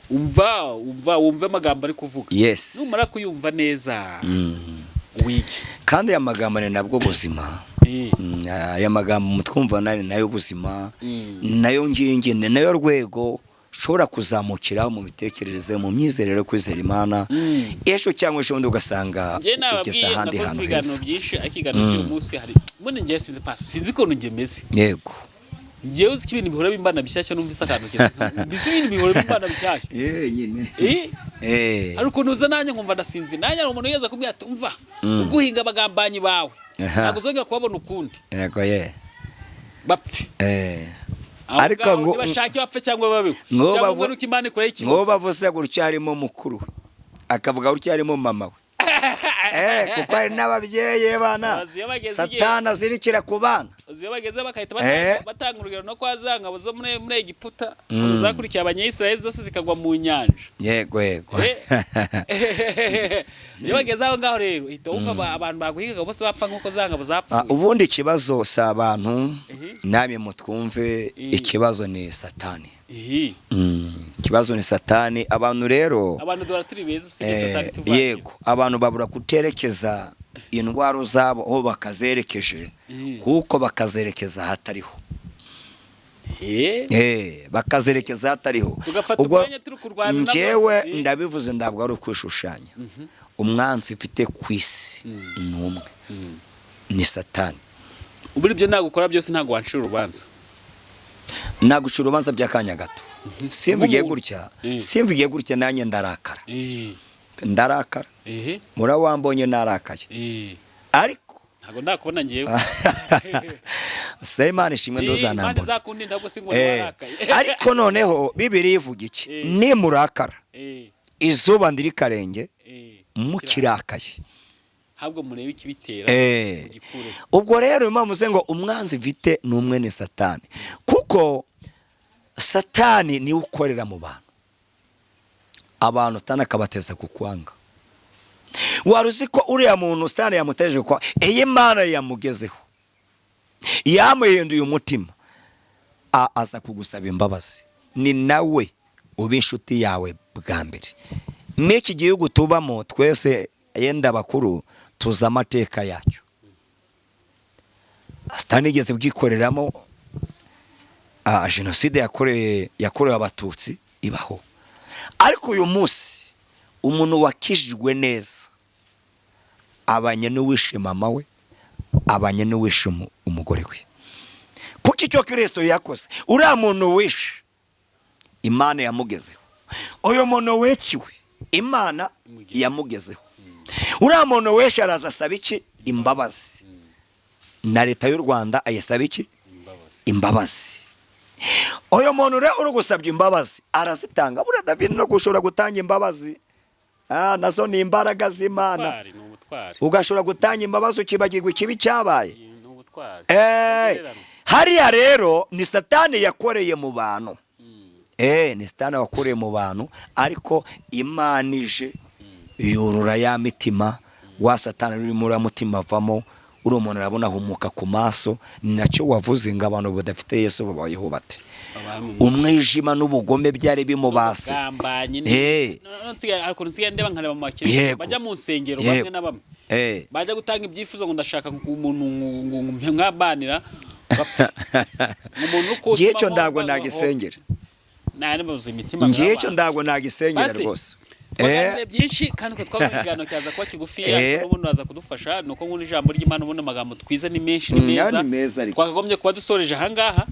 Umva, umva, wumve amagambo ari kuvuga. Numara kuyumva neza, wige. Kandi aya magambo ni nabwo buzima. Aya magambo mutwumva nani nayo buzima, nayo ngingi, ni nayo rwego ushobora kuzamukiraho mu mitekerereze, mu myizerere yo kwizera Imana, ejo cyangwa ejo bundi ugasanga Njye ugeze nababwiye, ahandi nakoze hantu ibiganiro heza. byinshi, ariko ikiganiro cy'uyu munsi hari ubundi njye sinzi pasi, sinzi ukuntu njye meze. Njyewe uzi ko ibintu bihora bimbana bishyashya, numvise akantu keza, mbese ibintu bihora bimbana bishyashya. Nyine. Hari ukuntu uza nanjye nkumva ndasinzi, nanjye hari umuntu wigeze kumbwira ati: "Umva, uguhinga abagambanyi bawe, ntabwo uzongera kubabona ukundi." Yego ye. Bapfe. Aho Ariko ngaho nibashake bapfe cyangwa babeho, cyangwa ubwo nuko Imana ikoraho ngo ikibazo. Bavuze gutya harimo mukuru we, akavuga gutya harimo mama we, kuko hari n'ababyeyi bana Abazi iyo bageze igihe- Satani azirikira ku bana. Uzi iyo bageze bagahita batanga urugero no kwa za ngabo zo muri Egiputa, zakurikiye Abanyayisiraheli zose zikagwa mu nyanja. Yego yego. Iyo bageze aho ngaho rero, uhita wumva abantu baguhigaga bose bapfa nk'uko za ngabo zapfuye. Ubundi ikibazo si abantu, namwe mutwumve, ikibazo ni Satani. Ikibazo ni Satani. Abantu rero, Abantu duhora turi beza, usibye Satani tuvangira. Yego, abantu babura kuterekeza indwara zabo aho bakazerekeje, kuko bakazerekeza ahatariho. Bakazerekeza ahatariho. Tugafata Ubwo umwanya turi kurwana nabo. njyewe ndabivuze, ntabwo ari ukwishushanya. Umwanzi mfite ku isi ni umwe, ni Satani. Ubu ibyo ntabwo ukora byose, ntabwo wancira urubanza. Nagucira urubanza by'akanya gato. Simvugiye Nk'umuntu. gutya, simvugiye gutya, nanjye ndarakara, ndarakara. Murawambonye narakaye, ariko Ntabwo ndakubona ngewe. Se Imana ishimwe, Imana nduzanambona. izakundinda, ahubwo si ngo warakaye. Ariko noneho Bibiri ivuga iki? Nimurakara, izuba ndirikarenge mukirakaye. Ahubwo murebe ikibitera, mugikureho. Ubwo rero impamvu uze ngo umwanzi mfite ni umwe, ni Satani, kuko Satani niwe ukorera mu bantu. Abantu Satani akabateza ku kwanga. Wari uzi ko uriya muntu Satani yamuteje kwa iyi Mana yamugezeho, yamuhinduye umutima, aza kugusaba imbabazi, ni nawe uba inshuti yawe bwa mbere. N'iki gihugu tubamo twese, yenda abakuru tuzi amateka yacyo. Satani yigeze bwikoreramo jenoside yakorewe Abatutsi ibaho. Ariko uyu munsi umuntu wakijijwe neza abanye n'uwishe mama we, abanye n'uwishe umugore we. Kuko icyo Kirisito yakoze, uriya muntu wishe, Imana yamugezeho. Uyu muntu wiciwe, Imana yamugezeho. Uriya muntu wese araza asaba iki? Imbabazi. Na leta y'u Rwanda ayisaba iki? Imbabazi. Imbabazi. Uyu muntu rero uri gusabye imbabazi arazitanga. Buriya David, no gushobora gutanga imbabazi, nazo ni imbaraga z'Imana. Ubutwari, ni ubutwari. Ugashobora gutanga imbabazi ukibagirwa ikibi cyabaye. Ni ubutwari. Eh, hariya rero ni Satani yakoreye mu bantu. Ni Satani wakoreye mu bantu, ariko Imana ije yorora ya mitima wa Satani uri muri uriya mutima avamo. Uriya umuntu arabona ahumuka ku maso. Ni nacyo wavuze ngo abantu badafite Yesu babayeho bate? Umwijima n'ubugome byari bimubase. Ubugambanyi. Ariko nsigaye ndeba nkareba mu bakire bajya mu nsengero, bamwe na bamwe bajya gutanga ibyifuzo ngo ndashaka umuntu nkabanira bapfa. Umuntu uko Ngiye cyo ntabwo nagisengera. Nari babuze imitima. Ngiye cyo ntabwo nagisengera Basi, rwose. twaganiriye byinshi kandi twe twavuze ikiganiro cyaza kuba kigufi, ariko n'ubundi uraza kudufasha. Ni uko nkunda ijambo ry'Imana. Ubundi amagambo twize ni menshi, ni meza. Ni meza ariko. Twakagombye kuba dusoreje ahangaha.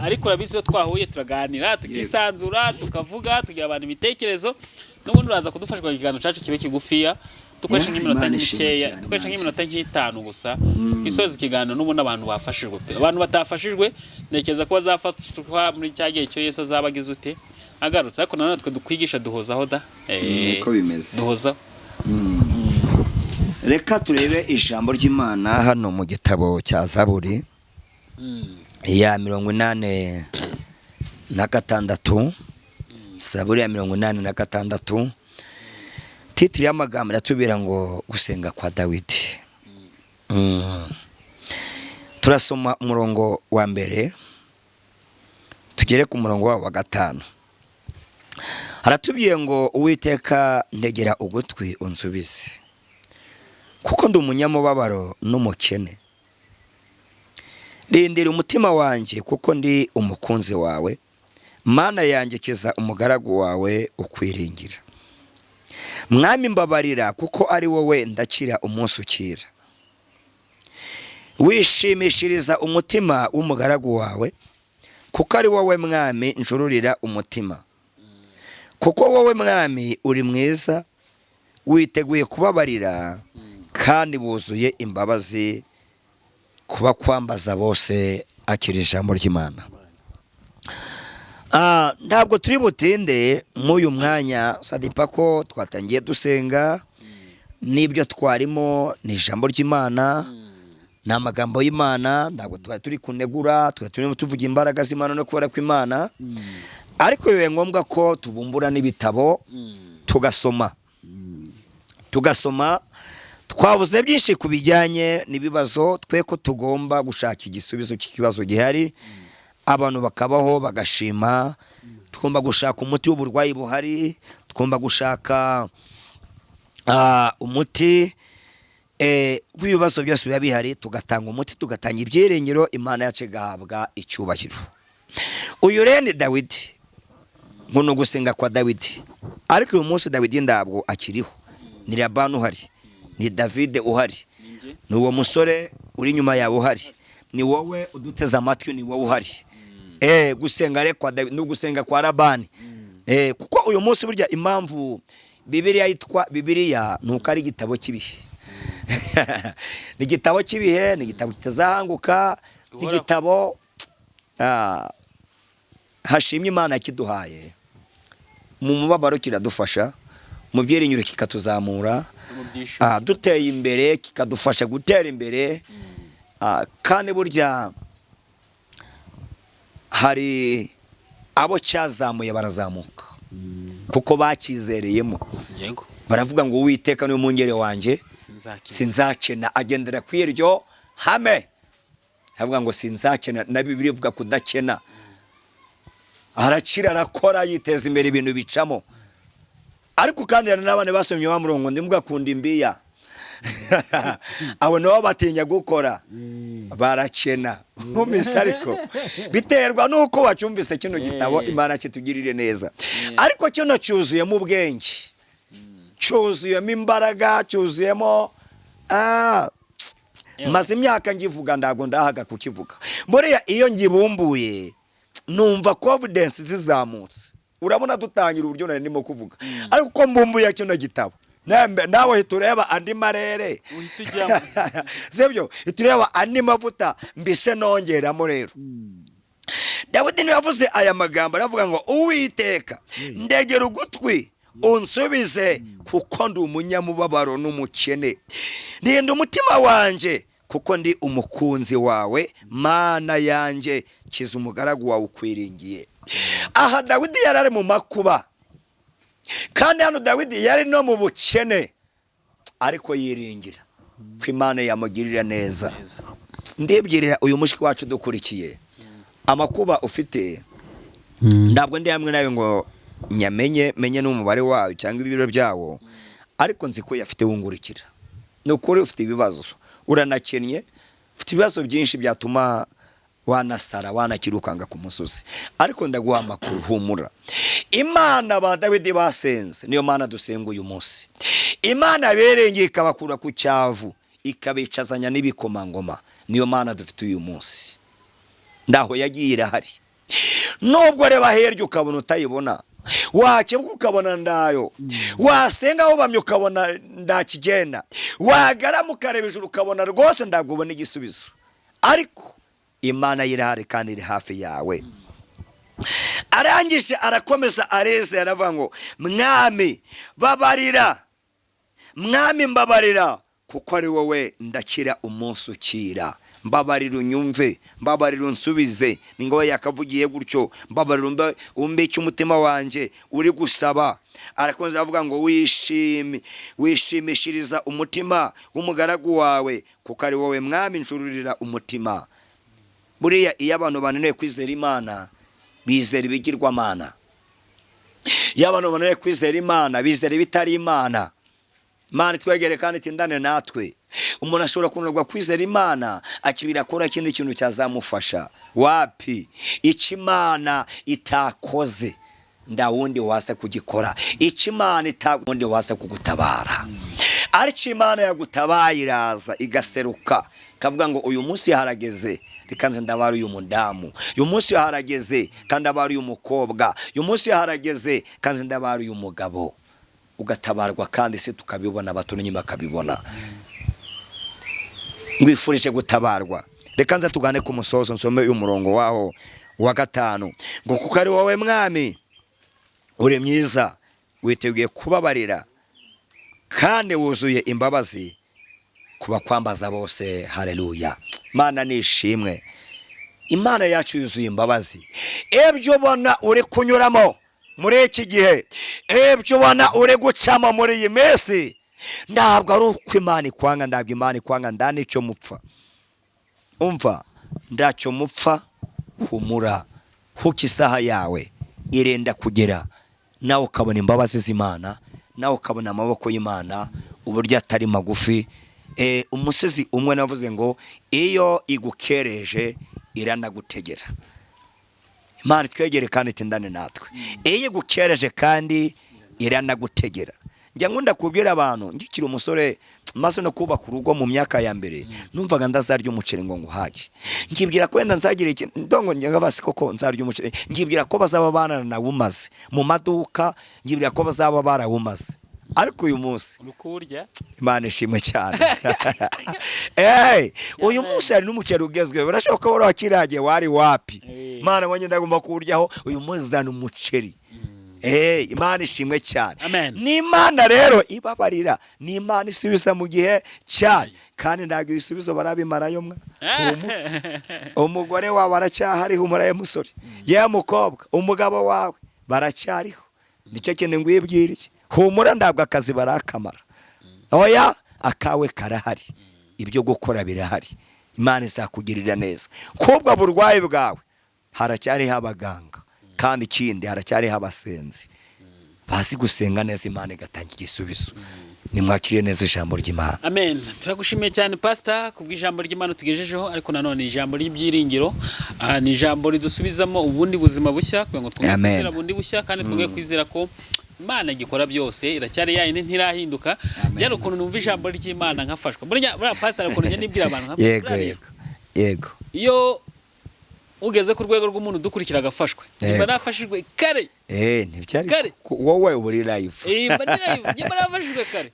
Ariko urabizi, iyo twahuye turaganira, tukisanzura, tukavuga, tugira abantu ibitekerezo. N'ubundi uraza kudufasha kugira ngo ikiganiro cyacu kibe kigufiya, dukoreshe Yeah, nk'iminota Imana ishimwe mikeya, cyane, dukoreshe Imana. nk'iminota nk'itanu gusa twisoza ikiganiro. N'ubundi abantu bafashijwe pe. Abantu batafashijwe ntekereza ko bazafatwa muri cya gihe cyo Yesu azaba agize ute, agarutse. Ariko nanone twe dukwigisha duhozaho da. Niko bimeze. Duhozaho. Reka turebe ijambo ry'Imana hano mu gitabo cya Zaburi ya 86. Zaburi ya 86, titre y'amagambo iratubwira ngo gusenga kwa Dawidi. Turasoma umurongo wa mbere tugere ku murongo wawo wa gatanu. Haratubwiye ngo: "Uwiteka, ntegera ugutwi unsubize, kuko ndi umunyamubabaro n'umukene. Rindira umutima wanjye, kuko ndi umukunzi wawe. Mana yanjye, kiza umugaragu wawe ukwiringira. Mwami, mbabarira, kuko ari wowe ndakira umunsi ukira. Wishimishiriza umutima w'umugaragu wawe, kuko ari wowe Mwami njururira umutima. Kuko wowe Mwami uri mwiza, witeguye kubabarira, kandi wuzuye imbabazi kuba kwambaza bose." Akira ijambo ry'Imana. Ntabwo turi butinde mw'uyu mwanya, sadipa ko twatangiye dusenga n'ibyo twarimo ni ijambo ry'Imana, ni amagambo y'Imana. Ntabwo twari turi kunegura, twari turimo tuvuga imbaraga z'Imana no kubera kw'Imana. Ariko bibaye ngombwa ko tubumbura n'ibitabo tugasoma. Twavuze byinshi ku bijyanye n'ibibazo, twe ko tugomba gushaka igisubizo cy'ikibazo gihari, abantu bakabaho bagashima. Tugomba gushaka umuti w'uburwayi buhari, tugomba gushaka umuti w'ibibazo byose biba bihari, tugatanga umuti, tugatanga ibyiringiro, Imana yacu igahabwa icyubahiro. Uyu rero ni Dawidi, ngo ni ugusenga kwa Dawidi. Ariko uyu munsi Dawidi ntabwo akiriho, ni Labani uhari, ni Davide uhari, ni uwo musore uri inyuma yawe uhari, ni wowe uduteze amatwi, ni wowe uhari. Gusenga rero kwa Dawidi ni ugusenga kwa Labani. Kuko uyu munsi burya impamvu Bibiliya yitwa Bibiliya ni uko ari igitabo cy'ibihe. Ni igitabo cy'ibihe, ni igitabo kitazahanguka, ni igitabo hashimye Imana kiduhaye. Mu mubabaro kiradufasha, mu byiringiro kikatuzamura, No mu byishimo. Duteye imbere kikadufasha gutera imbere. Kandi burya hari abo cyazamuye barazamuka kuko bakizereyemo. Baravuga ngo: "Uwiteka niwe mwungeri wanjye, Sinzakina. sinzakena." Agendera ku iryo hame, avuga ngo sinzakena. Na Bibiliya ivuga kudakena. Arakira, arakora, yiteza imbere, ibintu bicamo. Ariko kandi hari n'abandi basomye wa murongo ndimugakunda imbiya, abo nabo batinya gukora, barakena nkumvise. Ariko biterwa n'uko wacyumvise kino gitabo. Imana kitugirire neza. Ariko kino cyuzuyemo ubwenge, cyuzuyemo imbaraga, cyuzuyemo maze imyaka ngivuga, ntabwo ndahaga kukivuga. Buriya iyo ngibumbuye numva confidence zizamutse. Urabona dutangira uburyo nari ndimo kuvuga, ariko uko mbumbuye kino gitabo Nawe uhita ureba andi marere, Uhita ujyamo. Sibyo? Uhita ureba andi mavuta mbise nongeramo. Rero Dawidi niwe yavuze aya magambo, aravuga ngo: "Uwiteka, ndegera ugutwi unsubize, kuko ndi umunyamubabaro n'umukene. Rinda umutima wanjye, kuko ndi umukunzi wawe. Mana yanjye, kiza umugaragu wawe ukwiringiye." Aha Dawidi yari ari mu makuba, kandi hano Dawidi yari no mu bukene, ariko yiringira ko Imana yamugirira neza. Neza. Ndibwirira uyu mushiki wacu dukurikiye, amakuba ufite, ntabwo ndi hamwe nawe ngo nyamenye, menye n'umubare wayo cyangwa ibiro byawo, ariko nzi ko yafite wungurikira. Ni ukuri ufite ibibazo, uranakennye, ufite ibibazo byinshi byatuma wanasara, wanakirukanga ku musozi, ariko ndaguha amakuru: humura. Imana ba Dawidi basenze niyo Mana dusenga uyu munsi. Imana berengeye ikabakura ku cyavu, ikabicazanya n'ibikomangoma, niyo Mana dufite uyu munsi. Ndaho yagiye irahari. Nubwo reba hirya ukabona utayibona, wakebuka ukabona ndayo, wasenga wubamye ukabona ndakigenda, wagarama ukareba ijuru ukabona rwose ntabwo ubona igisubizo, ariko Imana irahari kandi iri hafi yawe. Arangije arakomeza areze, aravuga ngo: "Mwami babarira, Mwami mbabarira, kuko ari wowe ndakira umunsi ukira. Mbabarira unyumve, mbabarira unsubize." Ni ngombwa yakavugiye gutyo: "Mbabarira umbe icyo umutima wanjye uri gusaba." Arakomeza avuga ngo: "Wishime, wishimishiriza umutima w'umugaragu wawe, kuko ari wowe Mwami nshururira umutima." Buriya iyo abantu bananiwe kwizera Imana, bizera ibigirwamana. Iyo abantu bananiwe kwizera Imana, bizera ibitari Imana. Imana itwegere kandi itindane natwe. Umuntu ashobora kunanirwa kwizera Imana, akibira akora ikindi kintu cyazamufasha. Wapi, icyo Imana itakoze nda wundi waza kugikora, icyo Imana itakundi waza kugutabara. Ariko Imana yagutabaye iraza igaseruka, ikavuga ngo: "Uyu munsi harageze, reka nze ndabara uyu mudamu. Uyu munsi harageze kandi ndabara uyu mukobwa. Uyu munsi harageze kandi ndabara uyu mugabo." Ugatabarwa kandi se tukabibona, abaturanyi bakabibona. Ngwifurije gutabarwa. Reka nze tugane ku musozo, nsome uyu murongo waho wa 5 ngo: "Kuko ari wowe Mwami uri mwiza, witeguye kubabarira kandi wuzuye imbabazi ku bakwambaza bose." Haleluya! Mana nishimwe. Imana yacu yuzuye imbabazi. Ibyo ubona uri kunyuramo muri iki gihe, ibyo ubona uri gucamo muri iyi minsi, ntabwo ari uko Imana ikwanga. Ntabwo Imana ikwanga, nda n'icyo mupfa. Umva, ndacyo mupfa. Humura, huka isaha yawe irenda kugera, nawe ukabona imbabazi z'Imana, nawe ukabona amaboko y'Imana uburyo atari magufi. Umusizi umwe navuze ngo: "Iyo igukereje iranagutegera." Imana itwegere kandi itindane natwe. Iyo igukereje kandi iranagutegera. Njya nkunda kubwira abantu, ngikiri umusore, maze no kubaka urugo mu myaka ya mbere, numvaga ndazarya umuceri ngo nguhage. Ngibwira ko wenda nzagira iki ndongo njya basi koko nzarya umuceri, ngibwira ko bazaba baranawumaze mu maduka, ngibwira ko bazaba barawumaze. Ariko uyu munsi Uri kuwurya. Imana ishimwe cyane. Hey, uyu munsi hari n'umuceri ugezweho. Birashoboka ko wari wakiragiye wari wapi. Imana wanjye, ndagomba kuwuryaho uyu munsi, zana umuceri. Hey, Imana ishimwe cyane. Amen. Ni Imana rero ibabarira, ni Imana isubiza mu gihe cyayo, kandi ntabwo ibisubizo barabimarayo mwa. Humura. Umugore wawe aracyahari, humura ye musore, ye mukobwa, umugabo wawe baracyariho. Nicyo kintu ngwibwiriye: humura, ntabwo akazi barakamara. Oya, akawe karahari, ibyo gukora birahari. Imana izakugirira neza. Kubwo burwayi bwawe haracyariho abaganga, kandi ikindi haracyariho abasenzi bazi gusenga neza, Imana igatanga igisubizo. Nimwakire neza ijambo ry'Imana. Amen. Turagushimiye cyane, Pastor, kubw'ijambo ry'Imana tugejejeho, ariko nanone ijambo ry'ibyiringiro, ni ijambo ridusubizamo ubundi buzima bushya kugira ngo twongere Amen. kwizera bundi bushya, kandi twongere kwizera ko Imana igikora byose, iracyari yayindi, ntirahinduka. Byari ukuntu numva ijambo ry'Imana nkafashwa. Buriya buriya, Pastor, ukuntu njya nibwira abantu nka Yego. buriya rero, Yego, yego. Iyo ugeze ku rwego rw'umuntu udukurikira agafashwe, Yego. nimba nafashijwe kare. Ntibyari Kare. Wowe uba uri live. Mba ndi live, njye mba nafashijwe kare.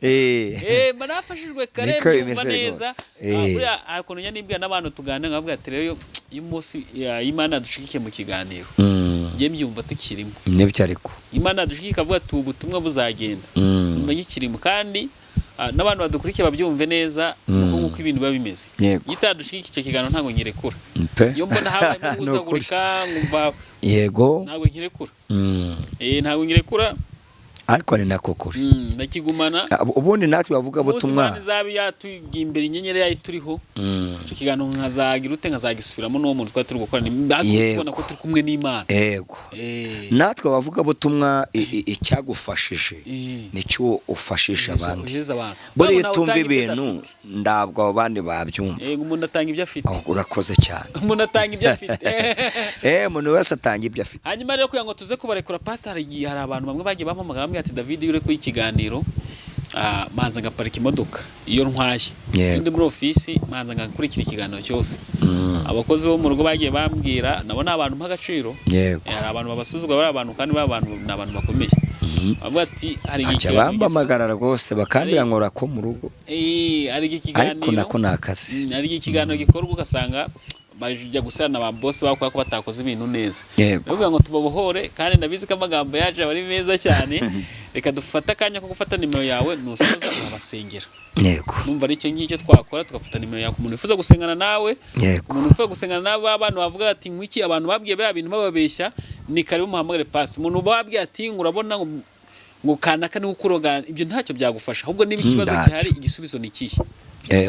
Mba nafashijwe kare, Niko ndumva bimeze neza. rwose. Buriya hari ukuntu njya nibwira n'abantu tuganira, nkavuga ati rero iyo umunsi Imana yadushigikiye mu kiganiro, njye mbyumva tukirimo. Nibyo ariko. Imana yadushigikiye ikavuga ati ubu butumwa buzagenda, mba nkikirimo. Kandi n'abantu badukurikiye babyumve neza, nuko nguko ibintu biba bimeze. Yego. Iyo itadushigikiye icyo kiganiro ntabwo nkirekura. Pe. Iyo mbona habayemo Ni ukuri. guhuzagurika nkumva ntabwo nkirekura. Ntabwo nkirekura. Ariko ni nako kuri. Ndakigumana. Ubundi natwe bavuga Umunsi butumwa. Imana izaba yatugiye imbere, inyenyeri yayo turiho, icyo kiganiro nkazagira ute, nkazagisubiramo n'uwo muntu twari turi gukora, Yego. kubona ko turi kumwe n'Imana. Yego. Natwe bavuga butumwa, icyagufashije nicyo ufashisha abandi. Uhereza abantu. Buriya Ntabwo utumva utanga ibyo ibintu, udafite. ntabwo abo bandi babyumva. Yego, umuntu atanga ibyo afite. Oh, urakoze cyane. Umuntu atanga ibyo afite. Umuntu wese atanga ibyo afite. Hanyuma rero kugira ngo tuze kubarekura, pasi, hari igihe hari abantu bamwe bagiye bampamagara bambwira ati David, iyo urekuye ikiganiro, manza ngaparika imodoka iyo ntwaye. Yego. Iyo ndi muri ofisi manza ngakurikira ikiganiro cyose. Abakozi bo mu rugo bagiye bambwira, nabo ni abantu mpa agaciro. Yego. Hari abantu babasuzugura, bari abantu kandi bari abantu, ni abantu bakomeye. Bavuga ati hari igihe Bajya ikiganiro bampamagara rwose bakambwira ngo ko mu rugo. Hari igihe Ariko ikiganiro nako ni akazi. Hari igihe ikiganiro gikorwa ugasanga bajya gusana ba boss babo kubera ko batakoze ibintu neza. Yego. Ndavuga ngo tubabohore, kandi ndabizi ko amagambo yacu aba ari meza cyane. Reka dufate akanya ko gufata nimero yawe, nusoza urabasengera. Yego. Numva ari icyo ngicyo twakora, tugafata nimero yawe ku muntu wifuza gusengana nawe. Yego. Umuntu wifuza gusengana nawe, abantu bavuga ati nkwiki, abantu babwiye biriya bintu bababeshya, ni karibu muhamagare pasi. Umuntu babwiye ati ngo urabona ngo kanaka niwe ukuroga, ibyo ntacyo byagufasha, ahubwo niba ikibazo Ntacyo. gihari, igisubizo ni ikihe?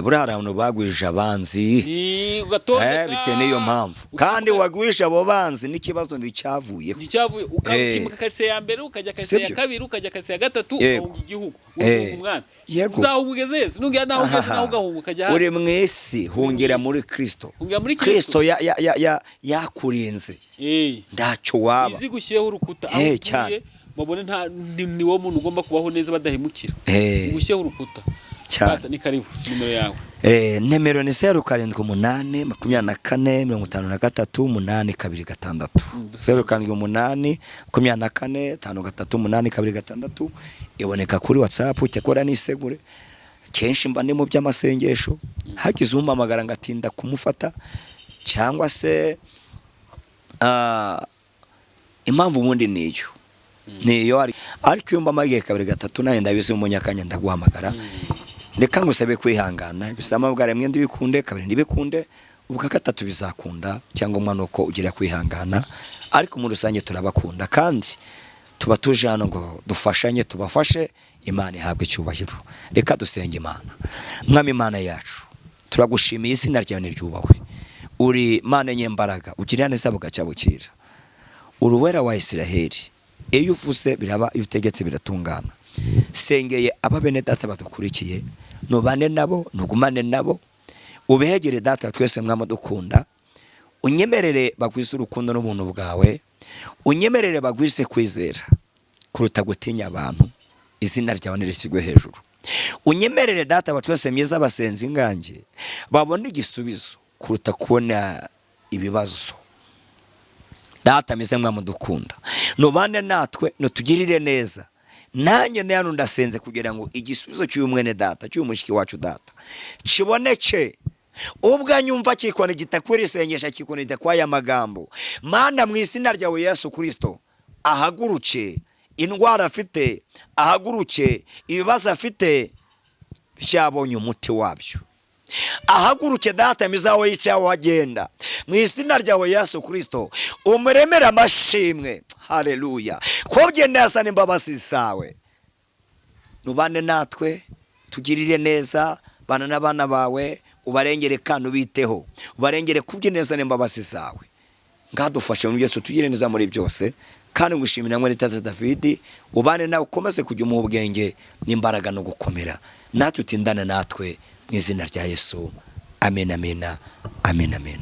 Buriya hari abantu bagwije abanzi. Ni ugatondeka. Bitewe n'iyo mpamvu. Kandi wagwije abo banzi n'ikibazo nticyavuyeho. Nticyavuye, ukimuka karitsiye ya mbere, ukajya karitsiye ya Sibyo? kabiri, ukajya karitsiye ya gatatu, Yego. ugahunga igihugu, ugahunga umwanzi. Yego. Uzahunga ugeze hese, nugera naho ugeze naho ugahunga ukajya ahandi. Uri mu isi, hungira muri Kristo. Hungira muri Kristo. Kristo yakurinze. Ntacyo waba. Izi gushyireho urukuta aho utuye, Cyane. babone nta ni wowe muntu ugomba kubaho neza badahemukira. Ugushyireho urukuta. Cyane. Basa, ni karibu, nimero yawe. Nimero ni 078 24 53 826. 078 24 53 826, iboneka kuri WhatsApp. Cyakora nisegure, kenshi mba ndi mu by'amasengesho, hagize umpamagara ngatinda kumufata, cyangwa se impamvu ubundi niyo niyo ariko iyo mbamagiye kabiri gatatu nanjye ndabizi umunyakanya ndaguhamagara. Reka ngusabe kwihangana gusa, amabwira rimwe ndibikunde, kabiri ndibikunde, ubwa gatatu bizakunda, cyangwa umwana uko ugira kwihangana. Ariko muri rusange turabakunda kandi tuba tuje hano ngo dufashanye, tubafashe. Imana ihabwe icyubahiro. Reka dusenge Imana. Mwami Imana yacu, turagushimiye, izina ryawe niryubahwe. Uri Mana nyembaraga, ugirira neza bugacya bukira, uruwera wa Isiraheli. Iyo uvuze biraba, iyo utegetse biratungana. Sengeye aba bene data badukurikiye, nubane nabo, nugumane nabo, ubehegere data twese mwama dukunda. Unyemerere bagwize urukundo n'ubuntu bwawe, unyemerere bagwize kwizera kuruta gutinya abantu. Izina ryawe nirishyirwe hejuru. Unyemerere data wa twese myiza, abasenzi ingange babone igisubizo kuruta kubona ibibazo. Data mwiza mwamudukunda, nubane natwe, nutugirire neza. Nanjye ndi hano ndasenze kugira ngo igisubizo cy'uyu mwene data, cy'uyu mushiki wacu data, kiboneke. Ubwo anyumva kikona gitakwira isengesha, kikona gitakwaye magambo, Mana, mu izina ryawe Yesu Kristo, ahaguruke indwara afite, ahaguruke ibibazo afite byabonye umuti wabyo, ahaguruke data mizawo yicaye aho agenda. Mu izina ryawe Yesu Kristo, umuremere amashimwe. Haleluya, ko byenda yasa n'imbabazi zawe. Nubane natwe, tugirire neza, bana n'abana bawe, ubarengere kandi ubiteho, ubarengere kubw'ineza n'imbabazi zawe. Ngadufashe muri byose, tugire neza muri byose, kandi ngushimira mwene tata David, ubane nawe, ukomeze kujya umuha ubwenge n'imbaraga no gukomera, natwe utindane natwe, mu izina rya Yesu, amen, amen, amen, amen.